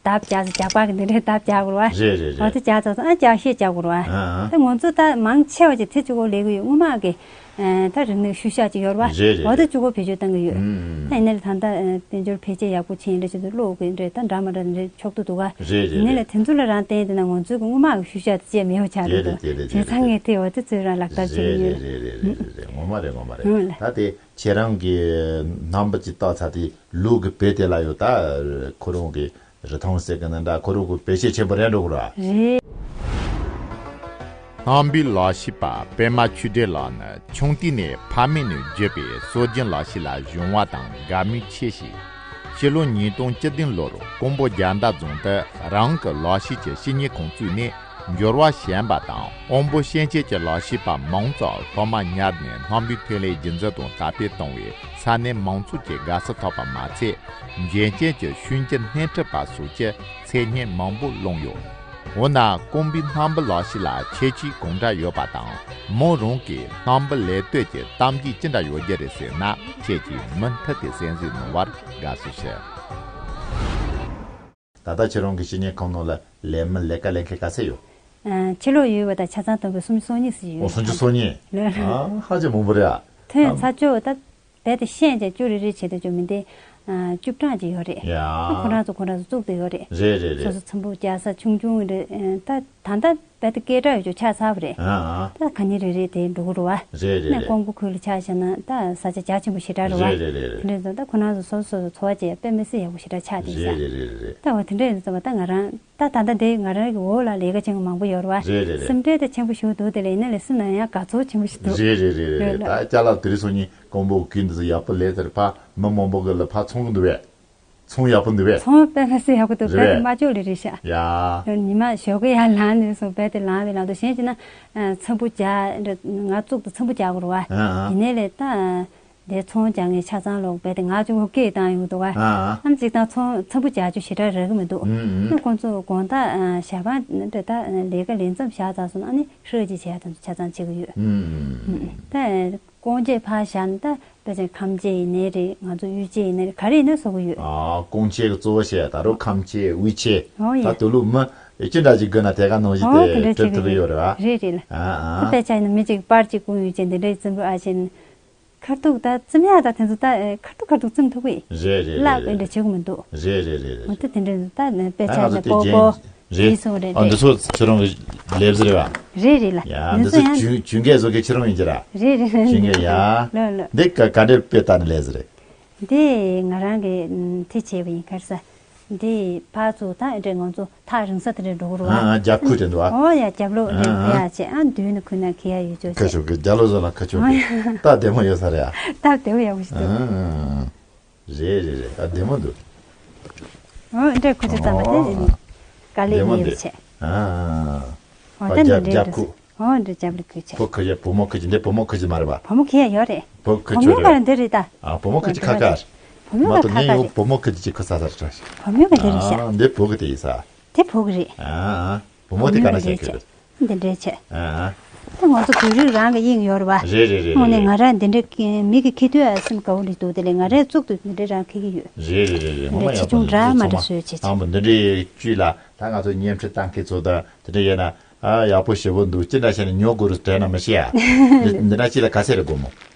ལྡབ་རྒྱག་ས་ཇག་པ་གི་འདི་འདྲའི་ལྡབ་རྒྱག་དགོས་རེད་བ། རེད་རེད་འོ་རེད། དེ་རྒྱག་ཚར་སོང་ཨ་ལྕགས་ཤེད་རྒྱག་དགོས་རེད་བ། ཨ་ཨ། ད་ང་ཚོ་ད་མང་ཆེ་བ་ཅིག་དེ་གཅིག་པོ་ལས་གི་ཡོད། སྔོན་མ་གི་ཨ་ད་རིག་གནས་ཤུལ་བཞག་ཅིག་ཡོད་རེད་བ། རེད་རེད་འོ་དེ་རེད། གཅིག་པོ་བེད་སྤྱོད་གཏང་གི་ཡོད། ཨུམ། ད་ཡིན་ནའི་ད་ལྟ་ཨ་དཔལ་འབྱོར་འཕེལ་རྒྱས་ཡག་པོ་ཕྱིན་ཡིན་འདྲ་ཅིག་ཏུ་གློག་གི་འདྲ་ད་འདྲ་མ་འདྲ་འདྲ་ཕྱོགས་བསྡུ་འདུག་ག་རེད་རེད་ཡིན་ནའི་རེད། ལ་དེ་ཚོ་ལ་རང་བརྟེན་དེ་ན་ང་ཚོའི་གི་སྔོན་མ་གི་ཤུལ་བཞག་དེ་བཅད་མེད་པ་ཆགས་འདུག་དེ་རེད་དེ་རེད་དེ་རེད། བྱས་ཙང་ངས་དེ་འོ་དེ་ཚོའི་རང་ལག་བསྟར་བྱེད་ཀྱི་ཡོད། རེད་རེད་རེད་རེད་རེད་རེད། ངོ་མ་རེད་ངོ་མ་རེད། ཨང་ལ། ད་དེ་ཁྱེད་རང་གི་སྣམ་བུ་ཅིག་བཏགས་ཚར་དེ་ལུག་གི་བལ་དེ་ལ་ཡོད་ད་ཁོ་རང་གི་རི་ཐང་ཟེར་གི་ན་འདྲ་ཁོ་རང་གི་བེད་སྤྱོད་ཆེན་པོ་རེད་འགྲོ་གི་ར། རེད། སྣམ་བུའི་ལག་ཤེས་པ་པད་མ་ཆོས་སྒྲོན་ལགས་ནི་ཆུང་དུས་ནས་ཕ་མེས་ནས་བརྒྱུད་པའི་སྲོལ་རྒྱུན་ལག་ཤེས་ལ་གཞོལ་བ་དང་དགའ་མོས་ཆེ་ཞིང་། ཕྱི་ལོ་ཉིས་སྟོང་བཅུ་བདུན་ལོར་ཀོང་པོ་རྒྱལ་ཟླ་རྫོང་དུ་རང་གི་ལག་ཤེས་ཀྱི་བཤེས་གཉེན་ཁང་བཙུགས་ནས། འབྱོར་བ་ཞན་པ་དང་དབང་པོ་སྐྱོན་ཅན་གྱི་ལག་ཤེས་པ་མང་ཚོགས་སློབ་མ་གཉེར་ནས་སྣམ་བུའི་ཐོན་ལས་རྒྱུན་འཛིན་དང་དར་སྤེལ་གཏོང་བས་ས་གནས་མང་ཚོགས་ཀྱི་དགའ་བསུ་ཐོབ་པ་མ་ཚད། འགན་ཅན་གྱི་ཤུལ་འགྱུར་སྣེ་ཁྲིད་པ་སོགས་ཀྱི་མཚན་སྙན་མང་པོ་བླངས་ཡོད། འོ་ན་ཀོང་པོའི་སྣམ་བུ་ལག་ཤེས་ལ་ཁྱད་ཆོས་གང་འདྲ་ཡོད་པ་དང་མོ་རང་གིས་སྣམ་བུ་ལས་གཏོད་ཀྱི་གཏམ་རྒྱུད་ཅི་འདྲ་ཡོད་རྒྱུ་རེད་ཟེར་ན་ཁྱེད་ཀྱིས་མུ་མཐུད་དེ་གསན་གཟིགས་གནང་བར་དགའ་བསུ་ཞུ། ད་ལྟ་ཁྱེད་རང་གི་བཤེས་གཉེན་ཁང་ནང་ལ་ལས་མི་ལས་ཀ་ལས་མཁན་ག་ཚད་ཡོད། ཨ་ཕྱི་ལོགས་ཡོད་པ་དང་ཆ་ཚང་བསྡོམས་པས་སུམ་ཅུ་སོ་གཉིས་ཙམ་ཡོད། ཨོ་སུམ་ཅུ་སོ་གཉིས། ལོས་ལོས། ཨ་ཧ་ཅང་མང་པོ་རེད་ཨ། ཐོན་ཚར་ཆོག་ད་རྦད་དེ་ཤེས་བྱས་ཅུ་རེ་རེ་བྱེད་དུ་ཅུ་མི་འདི་ཨ་བཅུ་གྲངས་ཅིག་ཡོད་རེད། ཡ། ཁོ་རང་ཚོ་ཁོ་རང་ཚོ་བཙུགས་བསྡད་ཡོད་རེད། རེད་རེད་རེད། སོ་སོ་ཚེམ་བུ་རྒྱག་ས་ཆུང་ཆུང་རེད། ད་ད་ལྟ་རྦད་དེ་སྐད་གྲགས་ཡོད་ཅོག་ཆགས་ཚར་བ་རེད། ཨ་ཨ། ད་ག་ནི་རེ་རེ་དེ་འགྲོ་གི་རེད་བ། རེད་རེད་ནས་རེད། ཀོང་པོ་ཁུལ་ལ་ཆ་བཞག་ན་ད་ས་ཆ་རྒྱ་ཆེན་པོ་ཞེ་དྲག་རེད་བ། རེད་རེད་རེད་རེད། དེ་འདྲ་ཚོ་ད་ཁོ་རང་ཚོ་སོ་སོ་སོ་སོ་འཚོ་བ་བྱེད་ཡ་དཔེ་མི་སྲིད་ཡག་པོ་ཞེ་དྲག་ཆགས་བསྡད་ས། རེད་རེད་རེད་རེད། ད་འོ་དེ་འདྲ་ཡིན་ཙང་ད་ང་རང་ད་ད་ལྟ་དེ་ང་རང་གི་འོག་ལ་ལས་ཀ་བྱེད་མཁན་མང་པོ་ཡོད་རེད་བ། རེད་རེད་རེད། སེམས་ཁྲལ་དེ་ཆེན་པོ་ཞིག་འདུག་དེ་ལས་ཡིན་ན་ལས་སེམས་ནང་ཡང་དགའ་ཚོར་ཆེན་པོ་ཞིག་འདུག་རེད་རེད་རེད་རེད་རེད། ད་ཅ་ལག་དེ་རིང་སང་ཉིན་ཀོང་པོ་གི་འདི་ཚོ་ཡག་པོ་ལས་དེར་ཕ་མི་མང་པོ་གི་ལ་ཕ་ཚོང་གི་འདུག་བས། ཚོང་ཡག་པོ་འདུག་བས། ཚོང་དཔེ་མི་སྲིད་ཡག་པོ་འདུག་རེད་བས། དཔེ་དེ་མ་ལྕོགས་ལེ་རེད་ཤག་ཡ། ཉི་མ་ཞོགས་ཀས་ཡར་ལངས་ནས་སོང་དཔེ་དེ་ལངས་པའི་ནང་དུ་གཞན་བྱས་ན་ཚེམ་བུ་རྒྱག་འདྲ་ང་གཙུག་ཏུ་ཚེམ་བུ་རྒྱག་དགོས་རེད་བ། ཨ་ཨ། ཡིན་ནའི་ལས་ད། དེ་ཚོང་རྒྱག་མཁན་ཆ་ཚང་ལོག་རྦད་དེ་ང་ཅུང་སྐད་བཏང་ཡོང་འདུག་ག་ཨ་ཨ། ཨ་ནི་ཅིག་དང་ཚོང་ཚེམ་བུ་རྒྱག་རྒྱུ་ཞེ་དྲག་རག་གི་མི་འདུག་ཨུམ་ཨུམ། ཨ་ཁོང་ཚོ་དགོང་དག་ཨ་ཞག་པ་འདྲ་ད་ལས་ཀ་ལས་མཚམས་བཞག་ཚར་སོང་ཨ་ནི་ཧྲུའུ་ཅི་བྱས་དང་ཆ་ཚང་བྱེད་ཀྱི་ཡོད། ཨུམ་ཨུམ། ད་ཀོང་ཇོ་ཕར་བཞག་ན་ད་དཔེ་ཆ་ཁམས་ཅན་ཡིན་ནའི་རེད་ང་ཚོ་དབུས་ཅན་ཡིན་ནའི་རེད་ག་རེ་ཡིན་ན་བཟོ་གི་ཡོད། ཨ་ཀོང་ཇོ་གི་གཙོ་བོ་བྱས་ད་རུང་ཁམས་ཅན་དབུས་ཅན་ཨོ་ད་ཡ། དུ་ལུག་མི་ཅི་འདྲ་ཅིག་དགོས་ན་དེ་ག་ནང་བཞིན་ཨོ་དེ་དེ་འདྲ་སྤྲད་ཐུབ་ཀྱི་ཡོད་རེད་བ། རེད་རེད་ལ། ཨ་ཨ། དཔེ་ཆ་ཡིན་ན་མི་གཅིག་པར་གཅིག་བསྐུར་ཡོད་ཅན་དེ་འདྲའི་རྩིམ་པོ་ཨ་ཅན། ཁ་ཐུག་ད་རྩིམ་ཡག་ད་དེ་ཚོ་ད་ཁ་ཐུག་ཁ་ཐུག་རྩིམ་ཐུབ་ཀྱི། རེད་རེད་བརླག་རེད་པའི་འདྲ་བྱེད་ཀྱི་མི་འདུག་རེད་རེད་རེད་རེད། འོ་ད་དེ་འདྲ་ད་དཔེ་ཆ་ནས་པོ་པོ་རེད་སོང་རེད་ཨ་འདི་རེད། ཚོ་ཁྱེད་རང་གི་ལས་བཟོ་རེད་བ། རེད་རེད་ལ། ཡ་འདི་འདི་ཚོ་ཚོ་ཡང་གྱོན་གྱོན་སྐད་བཟོ་མཁན་ཁྱེད་རང་ཡིན་གྱི་ར། རེད་རེད་རེད། གྱོན་སྐད་ཡ། ལོས་ལོས། འདི་ག་ག་འདྲའི་དཔེ་ལྟ་ནས་ལས་བཟོ་རེད། འདི་ང་རང་གི་དེ་བྱས་པ་ཡིན་ག་རེ་ཟ། འདི་ཕར་ཚུར་ད་ཨེ་འདྲས་ང་ཚོ་ཐག་རིང་ས་དེ་འདྲས་འགྲོ་གི་རེད་བ། ཨ་ཨ་རྒྱབ་ཁུག་དེ་འདུག་ཨ། ཨོ་ཡ་རྒྱབ་ལོགས་འདྲས་ཨ་ཨ། ཡ་བྱས་ཨ་མདུན་ནས་ཁུག་ན་ཁེ་ཡ་ཡོད་ཅོག་ཁ་བྱས། ཤོག་གི་རྒྱབ་ལོགས་བཟོ་ལ་ཁ་ཆོག་ཨོ་གི་ཡ། སྟབས་བདེ་མོ་ཡོད་ས་རེད་ཨ། སྟབས་བདེ་བོ་ཡག་པོ་ཞིག་འདུག་ཨ་ཨ་ཨ། རེད་རེད་རེད་ཨ་བདེ་མོ་འདུག་ཨོ་འདྲས་ཁུག་ཆ་ཙམ་པ་དེ་ཨོ། དཀའ་ལས་བདེ་མོ་མེད་འདུག་བྱས། ཨ་ཨ་ཨ། ཨོ་ཨ་ད་རྒྱབ་འདྲས་རྒྱབ་འདུག་ཁུག་ཨོ་འདྲས་རྒྱབ་ལ་ཁུག་བྱས། བུ་ཁུག་ཡ་བུ་མོ་ཁུག་ཅིག་འདི་བུ་མོ་ཁུག་ཅིག་མ་རེད་པ། བུ་མོ་ཁུག་ཡ་ཡོད་རེད། བུ་ཁུག་བུ་མོ་ཆོད་ག་རེད། འདི་རེད་ད། ཨ་བུ་མོ་ཁུག་ཅིག་ཁ་ཁ། བུ་མོ་མ་གཏོགས་ཁ་ངས་ཁ་ཡོང་ཁ་བུ་མོ་ཁུག་ཅིག་ཁུག་ས་ས་རེད། བུ་མོ་ག་འདི་རེད་ཤག་ཨ་འདི་བུ་ག་དེ་ཡིན་ས། དེ་བུ་ག་རེད། ཨ་ཨ། བུ་མོ་དེ་ག་ན་བུ་མོ་ཤག་ག་ཁྱོད། འདི་འདྲས་བྱས། ཨ་ཨ། ད་ང་ཚོ་བོད་རིགས་རང་གི་དབྱིངས་ཡོད་རེད་པ། རེད་རེད་རེད་དངོས་གནས་རེད། ང་རང་འདི་འདྲས་མི་གི་ཁེ་ཐུའི་ཨ་སེམས་དགའ་བོ་རེད་འདུག་དེ་ལས་ང་རས་གཙུག་ཏུ་འདི་འདྲས་རང་ཁེ་གི་ཡོད། རེད་རེད་རེད་རེད། ངོ་མ་འདི་ཡག་ཆེ་པོ་ཆུང་འདུག་འདྲ་མ་ཚང་འདྲ་མ་བཟོས་བྱས་བྱས། དང་པོ་འདི་འདྲའི་བཅུད་ལ་ད་ང་ཚོ་བརྙན་འཕྲིན་བཏང་མཁན་ཚོ་དང་དེ་འདྲ་ཡོད་ན། ཨ་ཡག་པོ་ཞེ་པོ་འདུག་ཅི་འདྲ་བྱས་ནས་ཉོ་དགོས་རུ་དྲན་ན་མི་ཤེས་ཨ། འདི་འདི་འདྲ་ཅི་ལ་ག་ཚད་རེད་སྒོར་མོ།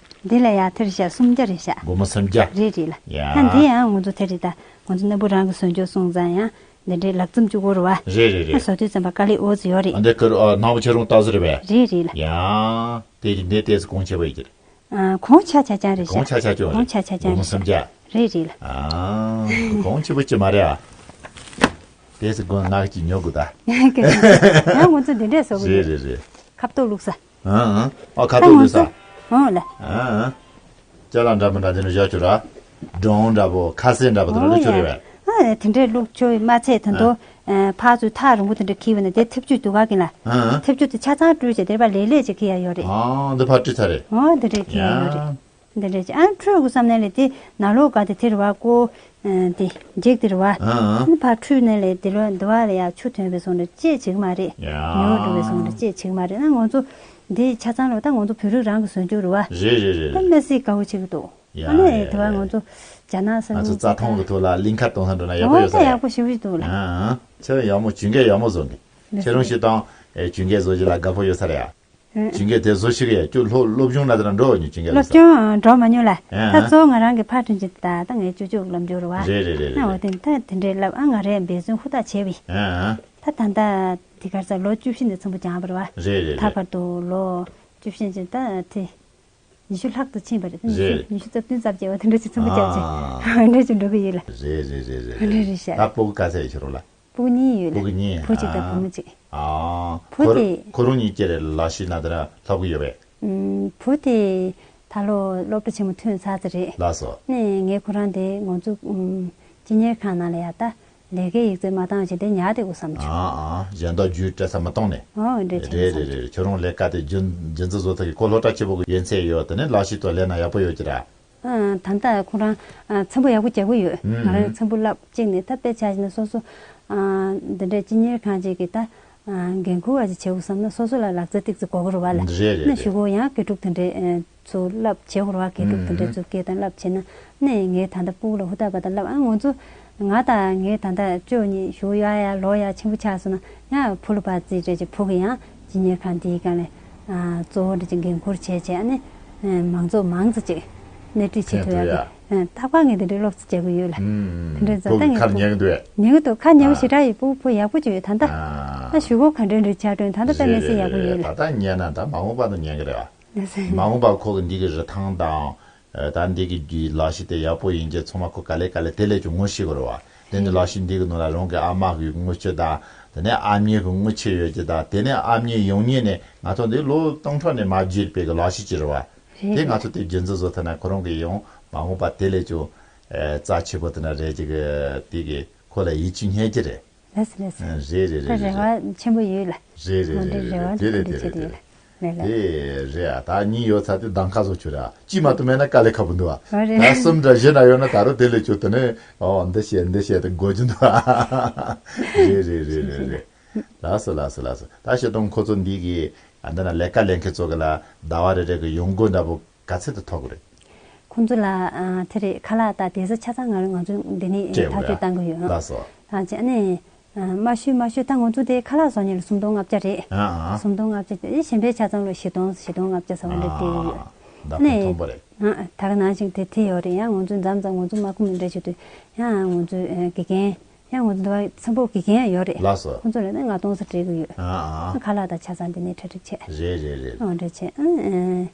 འདི་ལ་ཡ་ཐེར་ཤ་སུམ་བརྒྱ་རེད་ཤག་སྒོར་མོ་སུམ་བརྒྱ། རེད་རེད་ལ། ཡ། ད་འདི་ཡང་ང་ཚོ་དེ་རེད་ད། ང་ཚོ་སྣམ་བུ་རང་གིས་བཟོས་འཇོག་སོང་ཙང་ཡང་འདི་འདྲའི་ལག་རྩོམ་བཅུག་དགོས་རེད་བ། རེད་རེད། ཨ་རེད། བཟོ་དུས་ཙམ་པ་དཀའ་ལས་འོ་ཙམ་ཡོད་རེད། ཨ་འདི་ཁར་ཨ་ནག་པོ་ཆེ་རུང་ཏག་ཙམ་རེད་པས། རེད་རེད་ལ། ཡང་དེ་གི་འདི་ཏོག་ཙམ་གོང་ཆེ་བ་ཡིན་གྱི་རེད། ཨ་གོང་ཆ་ཆ་ཅང་རེད་ཤག་གོང་ཆ་ཆ་ཅང་རེད། གོང་ཆ་ཆ་ཅང་རེད། སུམ་བརྒྱ། རེད་རེད་ལ། ཨ་གོང་ཆེ་པོ་ཅི་མ་རེད་ཨ། དེ་སི་གོང་ནག་ཅིག་ཉོ་དགོས་ད། ཡང་ང་ཚོ་འདི་འདྲས་བཟོ་གི་རེད། རེད་རེད་རེད། ཁ་བཏོག་བླུགས་ས། ཨ་ཨ། ཨ་ཁ་ད་བཏོག་ང་བླུགས་ས། ཚོ། ཨོ་ལ། ཨ་ཨ། ཅ་ལག་འདྲ་མི་འདྲ་དེ་འདྲ་བཞག་ཆོག་ར། སྒྲོམ་འདྲ་པོ་ཁ་ཟས་འདྲ་པོ་དེ་འདྲ་ཨོ་བླུགས་ཆོག་ཡ། རེད་པས། ཨ་དེ་འདྲས་བླུགས་ཆོག་མ་ཚད་ད་དུང་། ཨ་ཕར་ཚུར་ཐག་རིང་པོ་དེ་འདྲ་འཁྱེར་བ་ན་དེ་ཐེབས་ཆུ་དུ་ག་གིན་ལ། ཨ་ཨ། ཐེབས་ཆུ་དེ་ཆ་ཚང་བཀྲུས་བྱས་དེར་པ་ལེ་ལེ་ཅིག་འཁྱེར་ཡ་ཡོད་རེད། ཨ་འདི་ཕར་བཀྲུས་ཚར་རེད། ཨོ་འདི་འདྲས་འཁྱེར་ཡ་ཡོད་རེད། ཡ། འདི་འདྲས་ཅིག་ཨ་འཁྲུད་དགོས་བསམ་ནས་ལས་དེ་ནང་ལོགས་ག་དེ་དེ་རེད་བ་ཀོ། ཨ་དེ་འཇིག་དེ་རེད་བ། ཨ་ཨ། ཨ་ནི་ཕར་འཁྲུད་ནས་ལས་དེ་ལོ་འདི་བ་ལ་ཡ་ཆུ་ཐོན་པའི་སོང་རེད་ཅེས་བྱེད་ཀྱི་མ་རེད། ཡ། ཉོ་འགྲོ་བའི་སོང་རེད་ཅེས་བྱེད་ཀྱི་མ་རེད། ཨ་ང་ཚོ་འདི་ཆ་ཚང་ལོ་ད་ང་ཚོ་བོད་རིགས་རང་གི་བཟོ་འཇོག་རེད་བ། རེད་རེད་རེད་ད་རེད། མི་སྲིད་དགའ་བོ་བྱེད་ཀྱི་འདུག་ཡ་ཨ་ནི་ཡ་དེ་བ་ཡ་ང་ཡ། ཚོ་རྒྱ་ནག་ས་ང་ཚོ་གནས་རྩྭ་ཐང་གི་ཐོག་ལ་གླིང་ཁ་གཏོང་ས་འགྲོ་ན་ཡག་པོ་ཡོད་ས་རེད། ཡག་པོ་ཞེ་པོ་ཞིག་འདུག་ལ། ཨ་ཨ། ཁྱེད་ཡག་མོ་གྱོན་གོས་ཡག་མོ་བཟོ་གི། ཁྱེད་རང་ཞིག་དང་ཨེ་གྱོན་གོས་བཟོ་རྒྱུ་ལ་དགའ་པོ་ཡོད་ས་རེད་ཡ། ཨ། གྱོན་གོས་དེ་བཟོ་ཤེས་གི་ཡ། ཁྱོད་སློབ་སློབ་སྦྱོང་ལ་དེ་འགྲོ་མྱོང་གྱོན་གོས་སློབ་བཟོ། སྦྱོང་འགྲོ་མ་མྱོང་ལ། ཨ་ད་ཨ། གཙོ་བོ་ང་རང་གི་ཕར་དྲན་གྱི་ད་ད་ངའི་ཅོ་ཅོ་ལབ་འཇོག་རེད་བ། རེད་རེད་རེད་ན་འོ་རེད། དེ་ད་དེ་འདྲའི་ལབ་ཨ་ང་རས་འབད་བརྩོན་ཧུར་ཐག་བྱས་པ་ཡིན། ཨ་ཨ། ད་ད་ད་དེ་གར་ས་ལོ་བཅུ་བཞི་འདི་ཚང་པོ་སྦྱངས་པ་རེད་བ། རེད་རེད་ད་རེད། བར་དུ་ལོ་བཅུ་བཞི་ཅིག་ད་དེ། ཉི་ཤུ་ལྷག་ཏུ་ཕྱིན་པ་རེད། ཉི་ཤུ། རེད། ཉི་ཤུ་རྩ་བདུན་རྩ་བརྒྱད་བ་དེ་འདྲ་ཅིག་ཚོམ་བུ་རྒྱབ་ཅིག་ཨ། འདྲ་ཅིག་འགྲོ་གི་ཡོད་ལ། རེད་རེད་རེད་རེད། འདྲ་རེད་ཤག་ད་སྤུ་གུ་ག་ཚད་ཡོད་ཁྱོད་རང་ལ། སྤུ་གུ་གཉིས་ཡོད་ལ། སྤུ་གུ་གཉིས་བུ་གཅིག་དང་ཨ། བུ་མོ་གཅིག་ཨ། བུ་ཁོ་དེ། ཁོ་རང་གཉིས་ཀྱི་རེད་ལ་ཤི་ན་དེ་ར་ལྷག་གི་ཡོད་པས། ཨུམ། བུ་དེ་ད་ལོ་སློབ་གྲྭ་ཆེན་མོ་ཐོན་ཚར་ཚར་རེད། ལགས་སོ། ནས་ངས་ཁོ་རང་དེ་ང་ཚོ་ཨུམ། སྤྱི་གཉེར་ཁང་ནང་ལ་ཡ་ད། ལས་ཀའི་ཡིག་ཚད་མ་བཏང་བྱས་དེ་ཉར་བསྡད་དགོས་བསམ་བྱུང་། ཨ་ཨ། གཞན་དག་རྒྱུ་སྤྲད་ས་མ་བཏང་ནས། ཨོ་འདྲ་བྱས་རེད་བསམ་རེད་རེད། བྱུང་། ཁྱོད་རང་ལས་ཀ་དེ་རྒྱུན་རྒྱུན་འཛིན་བཟོ་ཐུབ་ཀྱི་ཁོ་སློབ་གྲྭ་ཆེ་པོ་གི་ཡོན་ཚད་ཡོད། དེ་ནས་ལག་ཤེས་ཐོག་ལས་ན་ཡག་པོ་ཡོད་ཀྱི་ར། ཨ་ད་ལྟ་ཁོ་རང་ཨ་འཚམ་པོ་ཡག་པོ་རྒྱག་གི་ཡོད། ཨུམ། ང་རང་འཚམ་པོ་བསླབ་གཅིག་ནས་ད་དཔེ་ཆ་བཞག་ན་སོ་སོ་ཨ་འདི་འདྲའི་སྤྱི་གཉེར་ཁང་ཅིག་གི་ད་ཨ་འགན་འཁུར་བ་ཅིག་བྱེད་དགོས་བསམ་ན་སོ་སོ་ལ་ལག་རྩལ་ཏིག་ཙི་དགོས་ཀྱི་རེད་བ་ལ། རེད་རེད་ན་རེད། གཞུག་གུ་ཡང་དགེ་ཕྲུག་དེ་འདྲའི་ཨ། ཚུར་བསླབ་བྱེད་དགོས་རེད་བ། དགེ་ཕྲུག་དེ་འདྲ་ཚུར་སྐད་དང་བསླབ་བྱེད་ན་ནས་ངས་ད་ལྟ་སྤུ་གུ་ལ་ཧུར་ཐག་པ་དང་བསླབ་ཨ་ང་ཚོ་ང་དང་ངས་ད་ལྟ་ཅོ་གཉིས་ཞུ་ཡ་ཡ་ལོ་ཡ་ཆེན་པོ་ཆགས་སོང་ན་ཡང་བུ་ལ་ཕར་རྩིས་སྤྲད་བྱས་བུ་གི་ཡང་སྤྱི་གཉེར་ཁང་འདིའི་སྒང་ལ་གཙོ་བོ་འདྲ་ཅིག་འགན་འཁུར་བྱས་བྱས་ཨ་ནི་མང་ཚོགས་མང་ཙམ་ཅིག་སྣེ་ཁྲིད་བྱེད་ཐུབ་ཡ་གི་རྟག་པར་ངས་དེ་འདྲའི་སློབ་གསོ་བྱེད་དགོས་ཡོད་ལ། དེ་འདྲའི་ཚོ་ད་ངས་ཁ་ཉན་གི་འདུག་ཉན་གི་འདུག་ཁ་ཉན་པོ་ཞེ་དྲག་ཡོད། སྤུ་གུ་ཕོ་ཡག་པོ་ཅིག་ཡོད། ད་ལྟ་ད་ཞུ་སྒོ་ག་འདྲ་འདྲ་ཆགས་དྲན་ད་ལྟ་དཔེ་མི་སྲིད་ཡག་པོ་ཡོད་ལ། ད་ལྟ་ཉན་ན་ད་མ་འོངས་པ་དུ་ཉན་གི་རེད་བ། མ་འོངས་པ་ཁོ་གི་འདི་གི་རི་ཐང་དང་། ད་འདི་གི་རྒྱུའི་ལག་ཤེས་དེ་ཡག་པོ་ཡིན་གྱི་ཚང་མ་ཁོ་ག་ལེ་ག་ལེ་དེ་ལས་ཀྱང་ངོ་ཤེས་དགོས་རེད་བ། དེ་འདི་ལག་ཤེས་འདི་གི་ནང་ལ་རང་གི་ཨ་མ་གི་དངུལ་ཆུ་དང་། དེ་ནས་ཨ་མྱེས་གི་དངུལ་ཆུ་ཡོད་ཀྱི་དང་དེ་ནས་ཨ་མྱེས་ཡོང་ཉིན་ནས་ང་ཚོ་འདི་ལོ་སྟོང་ཕྲག་ནས་མ་བརྗེད་པའི་གི་ལག་ཤེས་ཅིག་རེད་བ། དེ་ང་ཚོ་དེ་རྒྱུན་འཛིན་བཟོ་ཐུབ་ན་ཁོ་རང་གི་ཡང་མ་འོངས་པ་དེ་ལས་ཀྱང་རྩ་ཆེ་པོ་དེ་འདྲ་རེད་ཀྱི་གི་དེ་གི་ཁོ་ལ་ཡིད་ཆེས་རྙེད་ཀྱི་རེད། ལགས་སོ་ལགས་སོ། རེད་རེད་རེད་ད་རེད་རེ་བ་ཆེན་པོ་ཡོད་ལ། རེད་རེད་ང་འདྲའི་རེད་རེ་བ་རེད་དེ་རེད་ཆེན་དེ་པོ་རེད་ཆེ་དེ་ཡོད་ལ། ལས་ལ། དེ་རེད་ཨ། ད་གཉིས་ཡོད་ཚར་དུས་གདམ་ཁ་བཟོ་ཆོག་ར། གཅིག་མ་གཏོགས་མེད་ན་དཀའ་ལས་ཁག་པོ་འདུག་ཨ། ཨོ་རེད། ད་གསུམ་འདྲ་བཞི་འདྲ་ཡོད་ན་ད་རུང་དེ་ལས་ཆོག་དེ་ནས་ཨོ་འདི་བྱས་འདི་བྱས་དེ་དགོས་རྒྱུ་འདུག་ཨ། རེད་རེད་རེད་རེད་རེད། ལགས་སོ་ལགས་སོ་ལགས་སོ། ད་བྱས་དང་ཁོ་ཚོ་འདི་གི་ཨ་འདི་ན་ལས་ཀ་ལས་མཁན་ཚོ་གི་ལ་ཟླ་བ་རེ་རེ་གི་ཡོང་སྒོ་འདྲ་པོ་ག་ཚད་དུ་ཐོབ་གི་རེད། ཁོང་ཚོ་ལ་ཨ་དེ་རེད། ཁ་ལག་དང་བསྡད་ས་ཆ་ཚང་ང་ང་ཚོ་འདི་ནས་སྤྲད་ཐག་གཏོང་གི་ཡོད། ལགས་སོ། ད་ཅི་ཨ་ནི་ཨ་མ་ཤོད་མ་ཤོད་ད་ང་ཚོ་དེ་ཁ་ལག་བཟོ་མཁན་ལ་སུམ་སྟོང་ལྔ་བརྒྱ་རེད། ཨ་ཨ། སུམ་སྟོང་ལྔ་བརྒྱ་དེ་གཞན་པའི་ཆ་ཚང་ལ་བཞི་སྟོང་བཞི་སྟོང་ལྔ་བརྒྱ་ཟེར་བ་འདྲ་སྤྲད་ཀྱི་ཡོད། ཨ་ད་ནས་ཕོན་པོ་རེད། ཨ་ད་ག་ནང་བཞིན་དེ་དེ་ཡོད་རེད། ཡང་ང་ཚོ་མཚམས་མཚམས་ང་ཚོ་མ་ཁུམ་འདྲ་བྱེད་དུས་ཡང་ང་ཚོ་ཨ་དགེ་རྒན་ཡང་ང་ཚོ་འདི་བ་ཚང་པོ་དགེ་རྒན་ཡོད་རེད། ལགས་སོ། ཁོང་ཚོ་ལ་ནི་ལྔ་སྟོང་ཙམ་སྤྲད་ཀྱི་ཡོད། ཨ་ཨ། ཁ་ལག་དང་ཆ་ཚང་དེ་ནས་གྲ་སྒྲིག་བྱས། རེད་རེད་རེད། ཨོ་འདྲ་བྱས་ཨ་ཨ།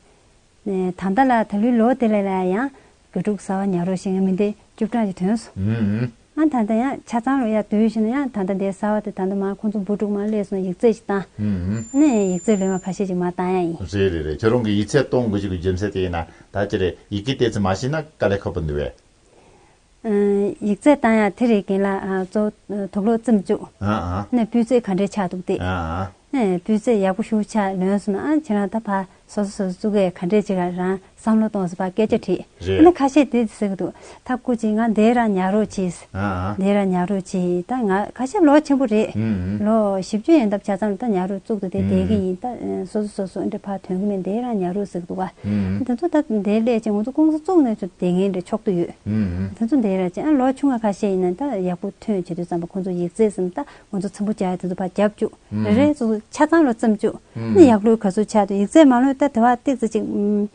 ནས་ད་ལྟ་ལ་ད་ལོའི་ལོ་དེ་ལ་ལ་ཡང་དགེ་ཕྲུག་གསར་པ་ཉར་རོགས་ཞེས་ངས་མི་འདི་བཅུ་གྲངས་ཀྱི་ཐོན་སོང་། ཨུམ་ཨུམ། ཨ་ད་ལྟ་ཡང་ཆ་ཚང་ལོ་ཡ་བསྡུས་ཤིང་ན་ཡང་ད་ལྟ་འདི་གསར་པ་དེ་ད་ལྟ་མ་ཁོང་ཚོ་བུ་ཕྲུག་མ་སླེབས་སོང་ཡིག་ཚད་ཅིག་བཏང་། ཨུམ་ཨུམ། ནས་ཡིག་ཚད་ལོན་པ་ཁ་ཤས་ཅིག་མ་བཏང་ཡ་ཡིན། རེད་རེད་རེད། ཁྱོད་རང་གི་ཡིག་ཚད་གཏོང་དགོས་ཀྱི་རྒྱུ་མཚན་དེ་ཡིན་ན་ད་ཅི་རེད་ཡི་གེ་ཏོག་ཙམ་མ་ཤེས་ན་དཀའ་ལས་ཁག་པོ་འདུག་བས། ཨ་ཡིག་ཚད་བཏང་ཡ་དེ་རེད་རྒན་ལགས། ཨ་གཙོ་བོ་དུག་ལོག་བཙེམ་བཅུག་ཨ་ཨ། ནས་སྤུས་ཚད་ག་འདྲས་ཆགས་འདུག་དེ། ཨ་ཨ། ནས་སྤུས་ཚད་ཡག་པོ་ཞེ་པོ་ཆགས་ལོན་སོང་ན་ཨ་ཁྱེད་རང་ད་ཕར་སོ་སོ་སོ་སོ་བཙུགས་ཡས་ག་འདྲས་ཅིག་ལ་རང་བསམ་བློ་གཏོང་ཟེར་ཕར་སྐད་ཆ་དྲིས། རེད། ཨ་ནི་ཁ་ཤས་དེ་ཟེར་གི་འདུག་ད་སྐུ་མཁྱེན་ང་འདིར་རང་ཉར་རོགས་གྱིས། ཨ་ཨ། འདིར་རང་ཉར་རོགས་གྱིས། ད་ང་ཁ་ཤས་ལོ་ཆེན་པོ་རེད། ཨུམ་ཨུམ། ལོ་བཞི་བཅུ་ཡན་འདབ་ཆ་ཚང་ལ་ད་ཉར་རོགས་བཙུགས་འདུག་དེ་ཨུམ་བསྡད་ཀྱི་ཡིན། ད་སོ་སོ་སོ་སོ་འདྲ་ཕར་ཐོན་གི་མེད། འདིར་རང་ཉར་རོགས་ཟེར་གི་འདུག་བ། ཨུམ། དེ་ཚོ་ད་དེ་སླེབས་ཅིང་ང་ཚོ་ཀུང་སི་བཙུགས་ནས་ཚུར་བསྡད་མཁན་འདྲ་ཆོག་ཏུ་ཡོད། ཨུམ། དེ་ཚོ་འདིར་ར་ཅིག་ཨ་ལོ་ཆུང་བ་ཁ་ཤས་ཡིན་ན་ད་ཡག་པོ་ཐོན་བྱེད་དུས་ཙམ་པ་ཁོང་ཚོ་ཡིག་ཚད་ཟིན་ད་ང་ཚོ་ཚིམ་པོ་བྱ་ཡ་དེ་ཚོ་ཕར་རྒྱབ་བཅུག་ཨུམ། རེ་རེ་ཚོ་ཆ་ཚང་ལོ་བཙེམ་བཅུག་ཨུམ། ནི་ཡག་ལོས་ག་ཚོད་ཆགས་འདུག་ཡིག་ཚད་མ་ལོན་ད་དེ་བ་ཏིག་ཙི་ཅིག་ཨུམ།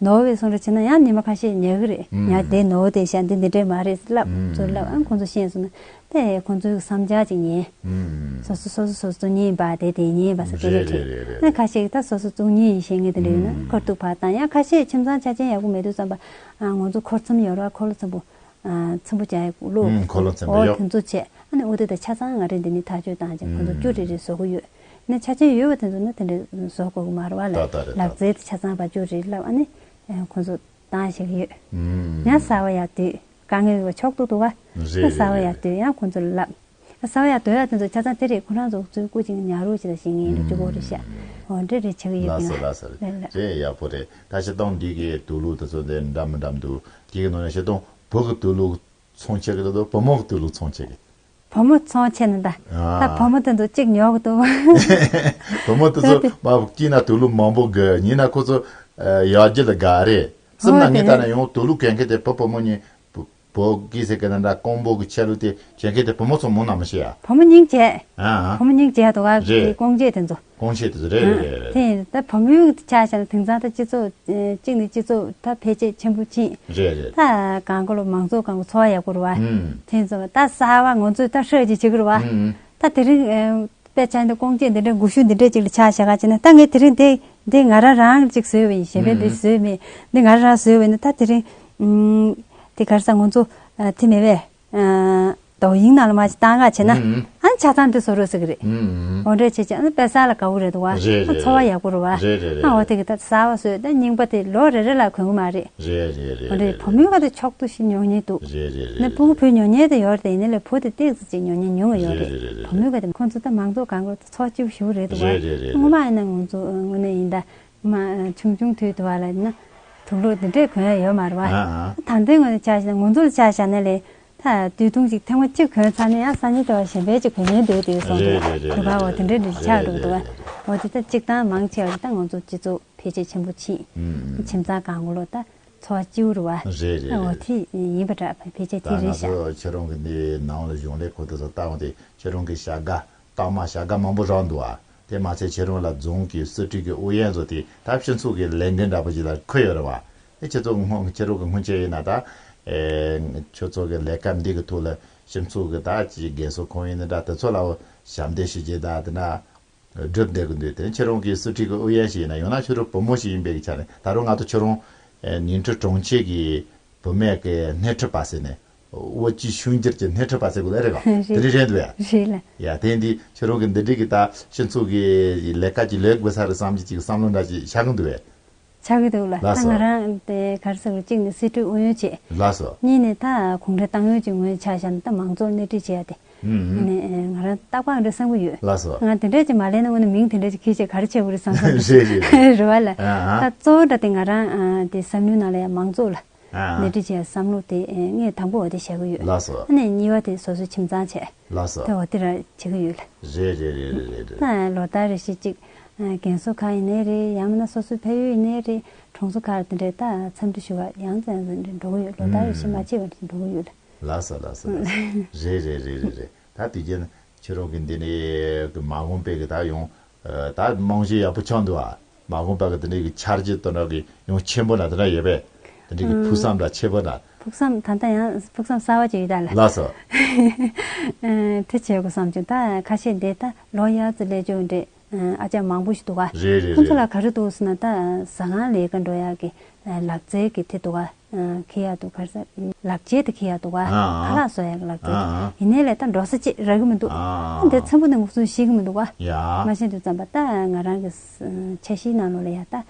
ནོར་བའི་གསུང་ར་བྱེད་ན་ཡང་ཉི་མ་ཁ་ཤས་ཉལ་གི་རེད། ཨུམ། ཉལ་དེ་ནོར་དེ་ཤ་འདི་འདི་འདྲས་མ་རེད་ལབ། ཨུམ། ཚུར་ལབ། ཨ་ཁོང་ཚོ་ཤེས་སོང་ན་དེ་ཁོང་ཚོའི་བསམ་འཆར་ཅིག་ཉན། ཨུམ། སོ་སོ་སོ་སོ་སོ་སོ་ཉན་པ་དེ་དེ་ཉན་པ་ས་དེ་རེད། རེད་རེད་རེད། ཨ་ཁ་ཤས་ཀྱིས་ད་སོ་སོ་བཙུགས་ཉན་ཡིན་ཤེས་ངེས་དེ་འདྲ་ཡོད་ན། ཨུམ། ཁ་ཐུག་ཕར་བཏང་། ཡང་ཁ་ཤས་ཁྱིམ་ཚང་ཆ་རྐྱེན་ཡག་པོ་མེད་དུས་ཙམ་པ། ཨ་ང་ཚོ་འཁོར་མཚམས་ཡོད་ར། འཁོར་ལོ་ཚང་པོ། ཨ་ཚང་པོ་བྱས་ལོ། ཨུམ། འཁོར་ལོ་ཚང་པོ་ཨོ་ཡོད། དེ་ཚོ་བྱས། ཨ་ནི་འོ་དེ་དང་ཆ་ཚང་ང་རེ་འདི་ནི་ཐག་གཅོད་བཏང་བྱས་ཁོ་ཚོ་ཨུམ། ཅུ་རེ་རེ་བཟོ་གི་ཡོད། ནས་ཆ་རྐྱེན་ཡོད་པ་དེ་ཚོ་ནི་དེ་འདྲ་བཟོ་དགོས་ཀྱི་མ་རེད་བ་ལས། ད་ད་རེད། ལག་རྩལ་དེ་ཆ་ཚང་པ་ཅུ་རེ་ལབ། ཨ་ནི་ཁོ་ཚོ་བཏང་བཞག་གི་ཡོད། ཨུམ། ཡང་གསར་པ་ཡར་བསྡུས། དཀའ་ངལ་ཡོད་པ་ཕྱོགས་གཏོགས་འདུག་བ། རེད་ཡང་གསར་པ་རེད་ཡར་རེད། བསྡུས། ཡང་ཁོ་ཚོ་ལ་ལབ། གསར་པ་ཡར་བསྡུས་ཡ་དེ་ཚོ་ཆ་ཚང་དེ་རེད། ཁོ་རང་ཚོ་ཚུར་སྐུ་ཅིག་ཉར་རོགས་བྱེད་ད་བྱེད་ངེས་རེད། ཅུ་གོ་རེད་ཤག་འོ་འདྲ་རེད། བྱེད་གི་ཡོད། ལགས་སོ་ལགས་སོ། རེད་ལགས། རེད། ཡག་པོ་རེད། ད་སྤྱིར་བཏང་འདི་གི་དུག་ལོག་དེ་ཚོ་འདི་འདྲ་མི་འདྲ་མི་འདུག་དེ་གི་ནང་ནས་སྤྱིར་བཏང་བུ་གི་དུག་ལོག་ཚོང་ཆེ་གི་འདུག་བུ་མོ་གི་དུག་ལོག་ཚོང་ཆེ་གི་བུ་མོ་ཚོང་ཆེ་ནི་ད། ད་ཨ། བུ་མོ་དེ་ཚོ་གཅིག་ཉོ་གི་འདུག་བུ་མོ་དེ་ཚོ་དེ་མ་གཅིག་ན་དུག་ལོག་མང་པོ་དགོས། གཉིས་ན་ཁོ་ཚོ་ཨ་ཡར་རྒྱས་ལ་དགའ་རེད། གསུམ་ན་ངས་ལྟ་ན་ཡང་དུག་ལོག་གན་མཁན་དེ་བུ་བུ་མོ་གཉིས། བུ་བུ་གི་ཟེར་གི་ན་འདྲ། ཀོང་པོ་གི་ཆ་ལུགས་དེ་གན་མཁན་དེ་བུ་མོ་ཚོ་མང་ན་མི་ཤེས་ཡ། བུ་མོ་སྙིང་རྗེ། ཨ་ཨ། བུ་མོ་སྙིང་རྗེ་འདུག་ག་རེད། དེ་ཀོང་ཇོ་དེ་ཚོ། ཀོང་ཇོ་དེ་ཚོ་རེད་རེད་རེད་རེད། དེ་ད་བུ་མོའི་ཆ་བཞག་ན་དེང་སང་ད་སྤྱི་ཚོགས་ཨ་གཅིག་ནས་སྤྱི་ཚོགས་ད་འཕེལ་རྒྱས་ཆེན་པོ་ཕྱིན། རེད་རེད། ད་གང་གོ་ལོ་མང་ཚོགས་གང་གོ་འཚོ་བ་ཡག་པོ་རེད་བ། ཨུམ། དེ་ཚོ་ད་གསར་པ་ང་ཚོས་ད་ཧྲོས་ཀྱི་བྱེད་ཀྱི་རེད་བ། ཨུམ། ད་དེ་རིང་ཨ་དཔེ་ཆ་འདི་ཀོང་ཇོ་འདི་འདྲ་སྒུལ་ཤུགས་འདི་འདྲ་ཅིག་ལ་ཆ་བཞག་ག་བྱས་ན། ད་ངས་དེ་རིང་འདི་འདི་ང་རང་རང་ཅིག་བཟོས་པ་ཡིན། གཞན་པས་འདི་ཨུམ། བཟོས་མེད། འདི་ང་རང་རང་བཟོས་པ་ཡིན་ན། ད་དེ་རིང་ཨུམ་དེ་ག་རེ་ཟ། ང་ཚོ་ཨ་དེ་མེད་པས། ཨ་ཏོག་དབྱིངས་ནང་ལ་མ་ཅིག་བཏང་ག་བྱས་ན། ཨུམ། ཨ་ཆ་ཚང་དེ་བཟོ་རོགས་ཟེར་གི་རེད། ཨུམ། འོ་འདྲ་བྱས་བྱས་ཨ་ནི་དཔེ་གསར་ལ་དགའ་བོ་རེད་འདུག་བ། རེད་རེད། ཨ་འཚོ་བ་རེད་ཡག་པོ་རེད་བ། རེད་རེད། ཨ་འོ་རེད་དེ་གི་ད་གསར་པ་བཟོས། ད་རྙིང་པ་དེ་ལོ་རེ་རེ་ལ་གོན་གི་མ་རེད། རེད་རེད་རེད། འོ་འདྲ་རེད། བུ་མོའི་ཁ་དེ་ཕྱོགས་བསྡུ་ཞིག་ཉོ་མཁན་འདུག་རེད་རེད་རེད། ནས་ཕྲུ་གུ་བུ་ཉོ་མཁན་དེ་ཡོད་རེད། ཡིན་ནའི་ལས་བུ་དེ་ཏོག་ཙམ་ཅིག་ཉོ་མཁན་ཉུང་བ་ཡོད་རེད། རེད་རེད་རེད། བུ་མོའི་ཁ་དེ་ཁོང་ཚོ་ད་མང་ཚོགས་གང་ག་ཚོགས་སྐྱིད་པོ་ཞིག་རེད་འདུག་བ། རེད་རེད་རེད། སྔོན་མ་ཡིན་ན་ང་ཚོ་དངོས་གནས་ཡིན་ད། མ་ཆུང་ཆུང་དུས་དུ་བ་ལ་ཡིན་ན་དུག་ལོག་འདི་འདྲས་གོན་ཡ་ཡོད་མ་རེད་བ། ཨ་ཨ། ད་ལྟའི་ངོས་ནས་ཆ་བཞག་ན་ང་ཚོ་ལ་ཆ་བཞག་ན་ལས། ད་དུས་ཐུང་ཅིག་ཐེངས་མ་གཅིག་གོན་ཚར་ནས་ཡང་སང་ཉིན་དེ་བ་གཞན་པའི་ཅིག་གོན་ཉན་འདོད་དེ་སོང་རེད། རེད་རེད། དུ་བ་འོ་དེ་འདྲ་འདྲ་ཆགས་འགྲོ་འདུག་བ། འོ་དེ་ད་གཅིག་དང་མང་ཆེ་བ་ད་ང་ཚོ་སྤྱི་ཚོགས་འཕེལ་རྒྱས་ཆེན་པོ་ཕྱིན། ཨུམ། ཁྱིམ་ཚང་གང་ག་ལོ་ད་འཚོ་བ་སྐྱིད་པོ་རེད་བ། རེད་རེད་འོ་རེད། དེ་ཡིན་པ་འདྲ། འཕེལ་རྒྱས་ད་དེ་ང་རེད་ཤག་ཚོ་ཁྱེད་རང་གི་འདི་ནང་ལ་གཞུང་ལས་ཁོ་དེ་ཚོ་ལྟ་འོང་དེ་ཁྱེད་རང་གི་བྱ་དགའ། རྟགས་མ་བྱ་དགའ་མང་པོ་རག་འདུག་ཨ། དེ་མ་ཚད་ཁྱེད་རང་ལ་རྫོང་གི་སྲིད་ཁྲིམས་ཀྱི་ཨུ་ཡོན་ཚོ་དེ་ད་སྤྱི་ཚོགས་ཀྱི་ལས་འགན་འདྲ་པོ་ཅིག་ལ་འཁོད་ཡོད་རེད་བ། དེ་ཁྱེད་ཚོ་སྔོན་ཁྱེད་རང་གི་སྔོན་ཆད་ཡིན་ན་ད། ཨེ། ཁྱོད་ཚོ་གི་ལས་ཀ་འདི་གི་ཐོག་ལ་སྤྱི་ཚོགས་ཀྱི་ད་ཅིག་རྒན་གསོ་ཁང་ཡིན་ན་འདྲ་དེ་ཚོ་ལ་ཞབས་འདེགས་ཞུ་རྒྱུ་ད་དེ་འདྲ་སྒྲུབ་བསྡད་ཀྱི་འདུག་དེ་ཁྱེད་རང་གི་སྲིད་ཁྲིམས་ཀྱི་ཨུ་ཡོན་ཞིག་ཡིན་ན། ཡང་ན་ཁྱོད་རང་བུ་མོ་ཞིག་ཡིན་པའི་གི་ཆ་ནས། ད་རུང་ང་ཚོ་ཁྱོད་རང་ཨེ་ནིང་ཁྲི་གྲོང་ཁྱེར་གྱི་བུད་མེད་ཀྱི་སྣེ་ཁྲིད་པ་ཟེར་ནས། བོད་ཀྱི་ཤུལ་འགྱུར་གྱི་སྣེ་ཁྲིད་པ་ཟེར་དགོས་ལ་རེད་བ། རེད། དེ་འདྲ་རེད་འདུག་ཡ། རེད་ལ། ཡ་དེ་འདི་ཁྱེད་རང་གི་འདི་འདྲའི་གི་ད་སྤྱི་ཚོགས་ཀྱི་ལས་ཀ་ཅིག་ལས་དགོས་ས་རེད་བསམ་གྱི་ཅིག་བསམ་བློ་འདྲ་ཅིག་ཤར་གི་འདུག་བས། ཆགས་ཀྱི་འདུག་ལ། ལགས་ད་སོ། ང་རང་དེ་ག་རེ་ཟེར་དགོས། གཅིག་ནས་སྲིད་གྲོས་ཨུ་ཡོན་བྱས། ལགས་སོ། གཉིས་ནས་ད་གུང་ཁྲན་ཏང་ཡོན་གྱི་ངོས་ཆ་བཞག་ན་ད་མང་ཚོགས་སྣེ་ཁྲིད་བྱས་ཡ་དེ། ཨུམ། ནས་ང་རང་རྟག་པར་འདྲ་བསམ་གྱི་ཡོད། ལགས་སོ། ང་དེ་འདྲ་ཅིག་མ་ལས་ན་དངོས་གནས་མིང་དེ་འདྲ་ཅིག་ཁྱེར་བྱས་ག་རེ་བྱེད་དགོས་རེད་བསམ་བསམ། རེད་རེད་རེད། རེད་བ་ལ། ཨ་ཨ། ད་གཙོ་བོ་འདྲ་དེ་ང་རང་ཨ་དེ་བསམ་བློའི་ནང་ལ་ཡ་མང་ཚོགས་ལ། ཨ། སྣེ་ཁྲིད་བྱས་བསམ་བློ་དེ་ངས་དང་པོ་འོ་དེ་བྱ་གི་ཡོད། ལགས་སོ། ཨ་ནས་གཉིས་པ་དེ་སོ་སོའི་ཁྱིམ་ཚང་བྱས། ལགས་སོ། དེ་འོ་དེ་ར་བྱེད་ཀྱི་ཡོད་ལ། རེད་རེད་རེད་རེད་རེད། ད་ལོ་ལྟར་རེ་བཞིན་ཅིག་ཨ་རྒན་གསོ་ཁང་ཡིན་ནའི་རེད། ཡང་མིན་ན་སོ་སོའི་ཕ་ཡུལ་ཡིན་ནའི་རེད། གྲོང་ཚོ་ཁག་དེ་འདྲའི་ད་འཚམས་འདྲི་ཞུ་བ་ཡང་ཙམ་ཙམ་འགྲོ་གི་ཡོད། ལོ་ལྟར་རེ་བཞིན་མ་ཆད་པ་འགྲོ་གི་ཡོད་ལ། ལགས་སོ་ལགས་སོ་ལགས་སོ། རེད་རེད་རེད་རེད་རེད། ད་དེ་རྗེས་ཁྱེད་རང་གི་འདི་ནས་མ་འོངས་པའི་གི་ད་ཡང་ད་རྨང་གཞི་ཡག་པོ་ཆགས་འདུག་ཨ། མ་འོངས་པ་གི་དེ་འདྲའི་གི་འཆར་གཞི་དེ་འདྲ་གི་ཡང་ཆེན་པོ་ན་དེ་འདྲ་ཡོད་པས། དེ་འདྲའི་གི་ཕུགས་བསམ་ལ་ཆེ་པོ་ན། ཕུགས་བསམ་ད་ལྟ་ཡང་ཕུགས་བསམ་གསར་པ་ཅིག་ཡོད་ད་ལ། ལགས་སོ། དེ་བྱེད་དགོས་བསམ་བྱུང་། ད་ཁ་ཤས་འདི་ད་ལོ་ཡར་ཙམ་སླེབས་ཆོག་འདྲ། ཨ་ཅག་མང་པོ་ཞིག་འདུག་ག་རེད་རེད་ཁོང་ཚོ་རེད། ལ་ག་རེ་འདུག་ཟེར་ན། ད་ཟ་ཁང་ལས་ཀ་འགྲོ་ཡག་གི་ལག་རྩལ་གི་དེ་འདུག་ག་ཁེ་ཡག་འདུག་ག་རེ་ཟ། ལག་ཆས་དེ་ཁེ་ཡག་འདུག་ག་ཨ་ཨ། ཁ་ལག་བཟོ་ཡག་གི་ལག་རྩལ་དེ། ཨ་ཨ། ཡིན་ནའི་ལས་ད་འགྲོ་ས་ཅིག་རག་གི་མི་འདུག་ཨ་ཨ། འདི་ཚང་པོ་ནས་ངུ་སུ་ཤེས་གི་མི་འདུག་ག་ཡ། མ་ཤེས་དུས་ཙམ་པ་ད་ང་རང་གི་འཆར་གཞིའི་ནང་ལོགས་ལ་ཡ་ད་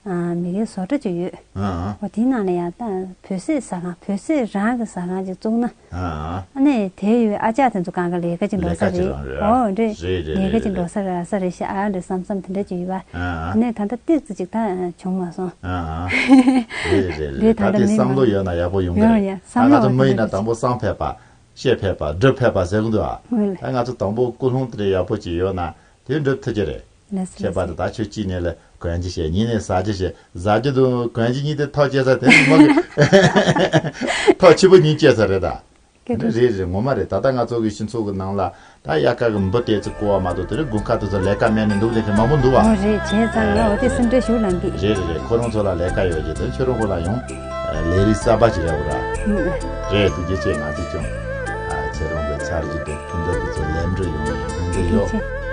མི་སྒེར་བཟོ་གྲྭ་ཅིག་ཡོད། ཨ་ཨ། འོ་དེའི་ནང་ལ་ཡ་ད་བོད་ཟས་ཟ་ཁང་། བོད་ཟས་རང་གི་ཟ་ཁང་ཅིག་བཙུགས་ན། ཨ་ཨ། ཨ་ནི་དེ་ཡོད་ཨ་ཅག་དེ་ཚོ་གང་ག་ལས་ཀ་ཅིག་འགྲོ་ས་ལས་ཀ་ཅིག་རེད། རང་རེད། ཨོ་འདྲེ། རེད་རེད་ལས་ཀ་ཅིག་རེད་འགྲོ་ས་རག་ས་རེད་ཤག་ཨ་འདྲེ་བསམ་བསམ་དེ་འདྲ་ཅིག་ཡོད་པ། ཨ་ཨ། ཨ་ནི་ད་ལྟ་ཏིག་ཙི་ཅིག་ད་བྱུང་མ་སོང་། ཨ་ཨ། རེད་རེད་རེད། འདྲེ་ད་ད་ལྟ་དེ་མིག་བསམ་བློ་ནང་ཡོད་ན་ཡག་པོ་ཡོང་གི་ཡོད་རེད། ཡ་བསམ་ད་ང་བློ་ཚོ་མི་ཡིན་ན་དེ་འདྲ་དང་པོ་བསམ་ཕེབས་པ། བཤད་ཕེབས་པ། སྒྲུབ་ཕེབས་པ་ཟེར་གི་འདུག་ཨ། ཧོན་ལེ། ད་ང་ཚོ་དང་པོ་ཀུན་སློང་དེ་འདྲ་ཡག་པོ་ཅིག་ཡོད་ན་དེ་སྒྲུབ་ཐུབ་ཀྱི་རེད། ལགས་སོ། བཤད་པ་དེ་ད་ཆུ་གཅིག་ནས་ལ་གོན་རྒྱུ་བཤད། གཉིས་ནས་ཟ་རྒྱུ་བཤད། ཟ་རྒྱུ་དང་གོན་རྒྱུ་གཉིས་དེ་ཐག་བཅད་ས་དེ་མ་གི་ཐག་ཆུ་བོ་གཉིས་བཅད་ས་རེད་ད། སྐད། དེ་འདྲ་རེད་རེད། ངོ་མ་རེད། ད་ལྟ་ང་ཚོ་གི་སྤྱི་ཚོགས་ཀྱི་ནང་ལ་ད་དབྱར་ཁ་གི་འབུ་དེ་ཚོ་བརྐོ་བ་མ་གཏོགས། དེ་རིང་དགུན་ཁ་དེ་ཚོ་ལས་ཀ་མེད་ནས་འདུག་ལས་མཁན་མང་པོ་འདུག་བ། ཨོ་རེད། བྱས་ཙང་ལ། ཨེ། འོ་དེ་སེམས་ཁྲལ་ཞུ་ལང་གི། རེད་རེད་རེད། ཁོ་རང་ཚོ་ལ་ལས་ཀ་ཡོད་ཀྱི། དེ་ཁྱོད་རང་ཁོ་ལ་ཡང་ལས་རིགས་གསར་པ་ཅིག་རེད་འོ་ར། ཨུ། རེད། ཐུགས་རྗེ་ཆེ། ང་ཚོ་ཀྱང་ཨ་ཁྱེད་རང་གི་ཚར་གྱི་འདུག་ཕན་ཐོགས་དེ་ཚོ་ལེམ་འགྲོ་ཡོང་ཡོང་གི་ཡོད། ཐུགས་རྗེ་ཆེ།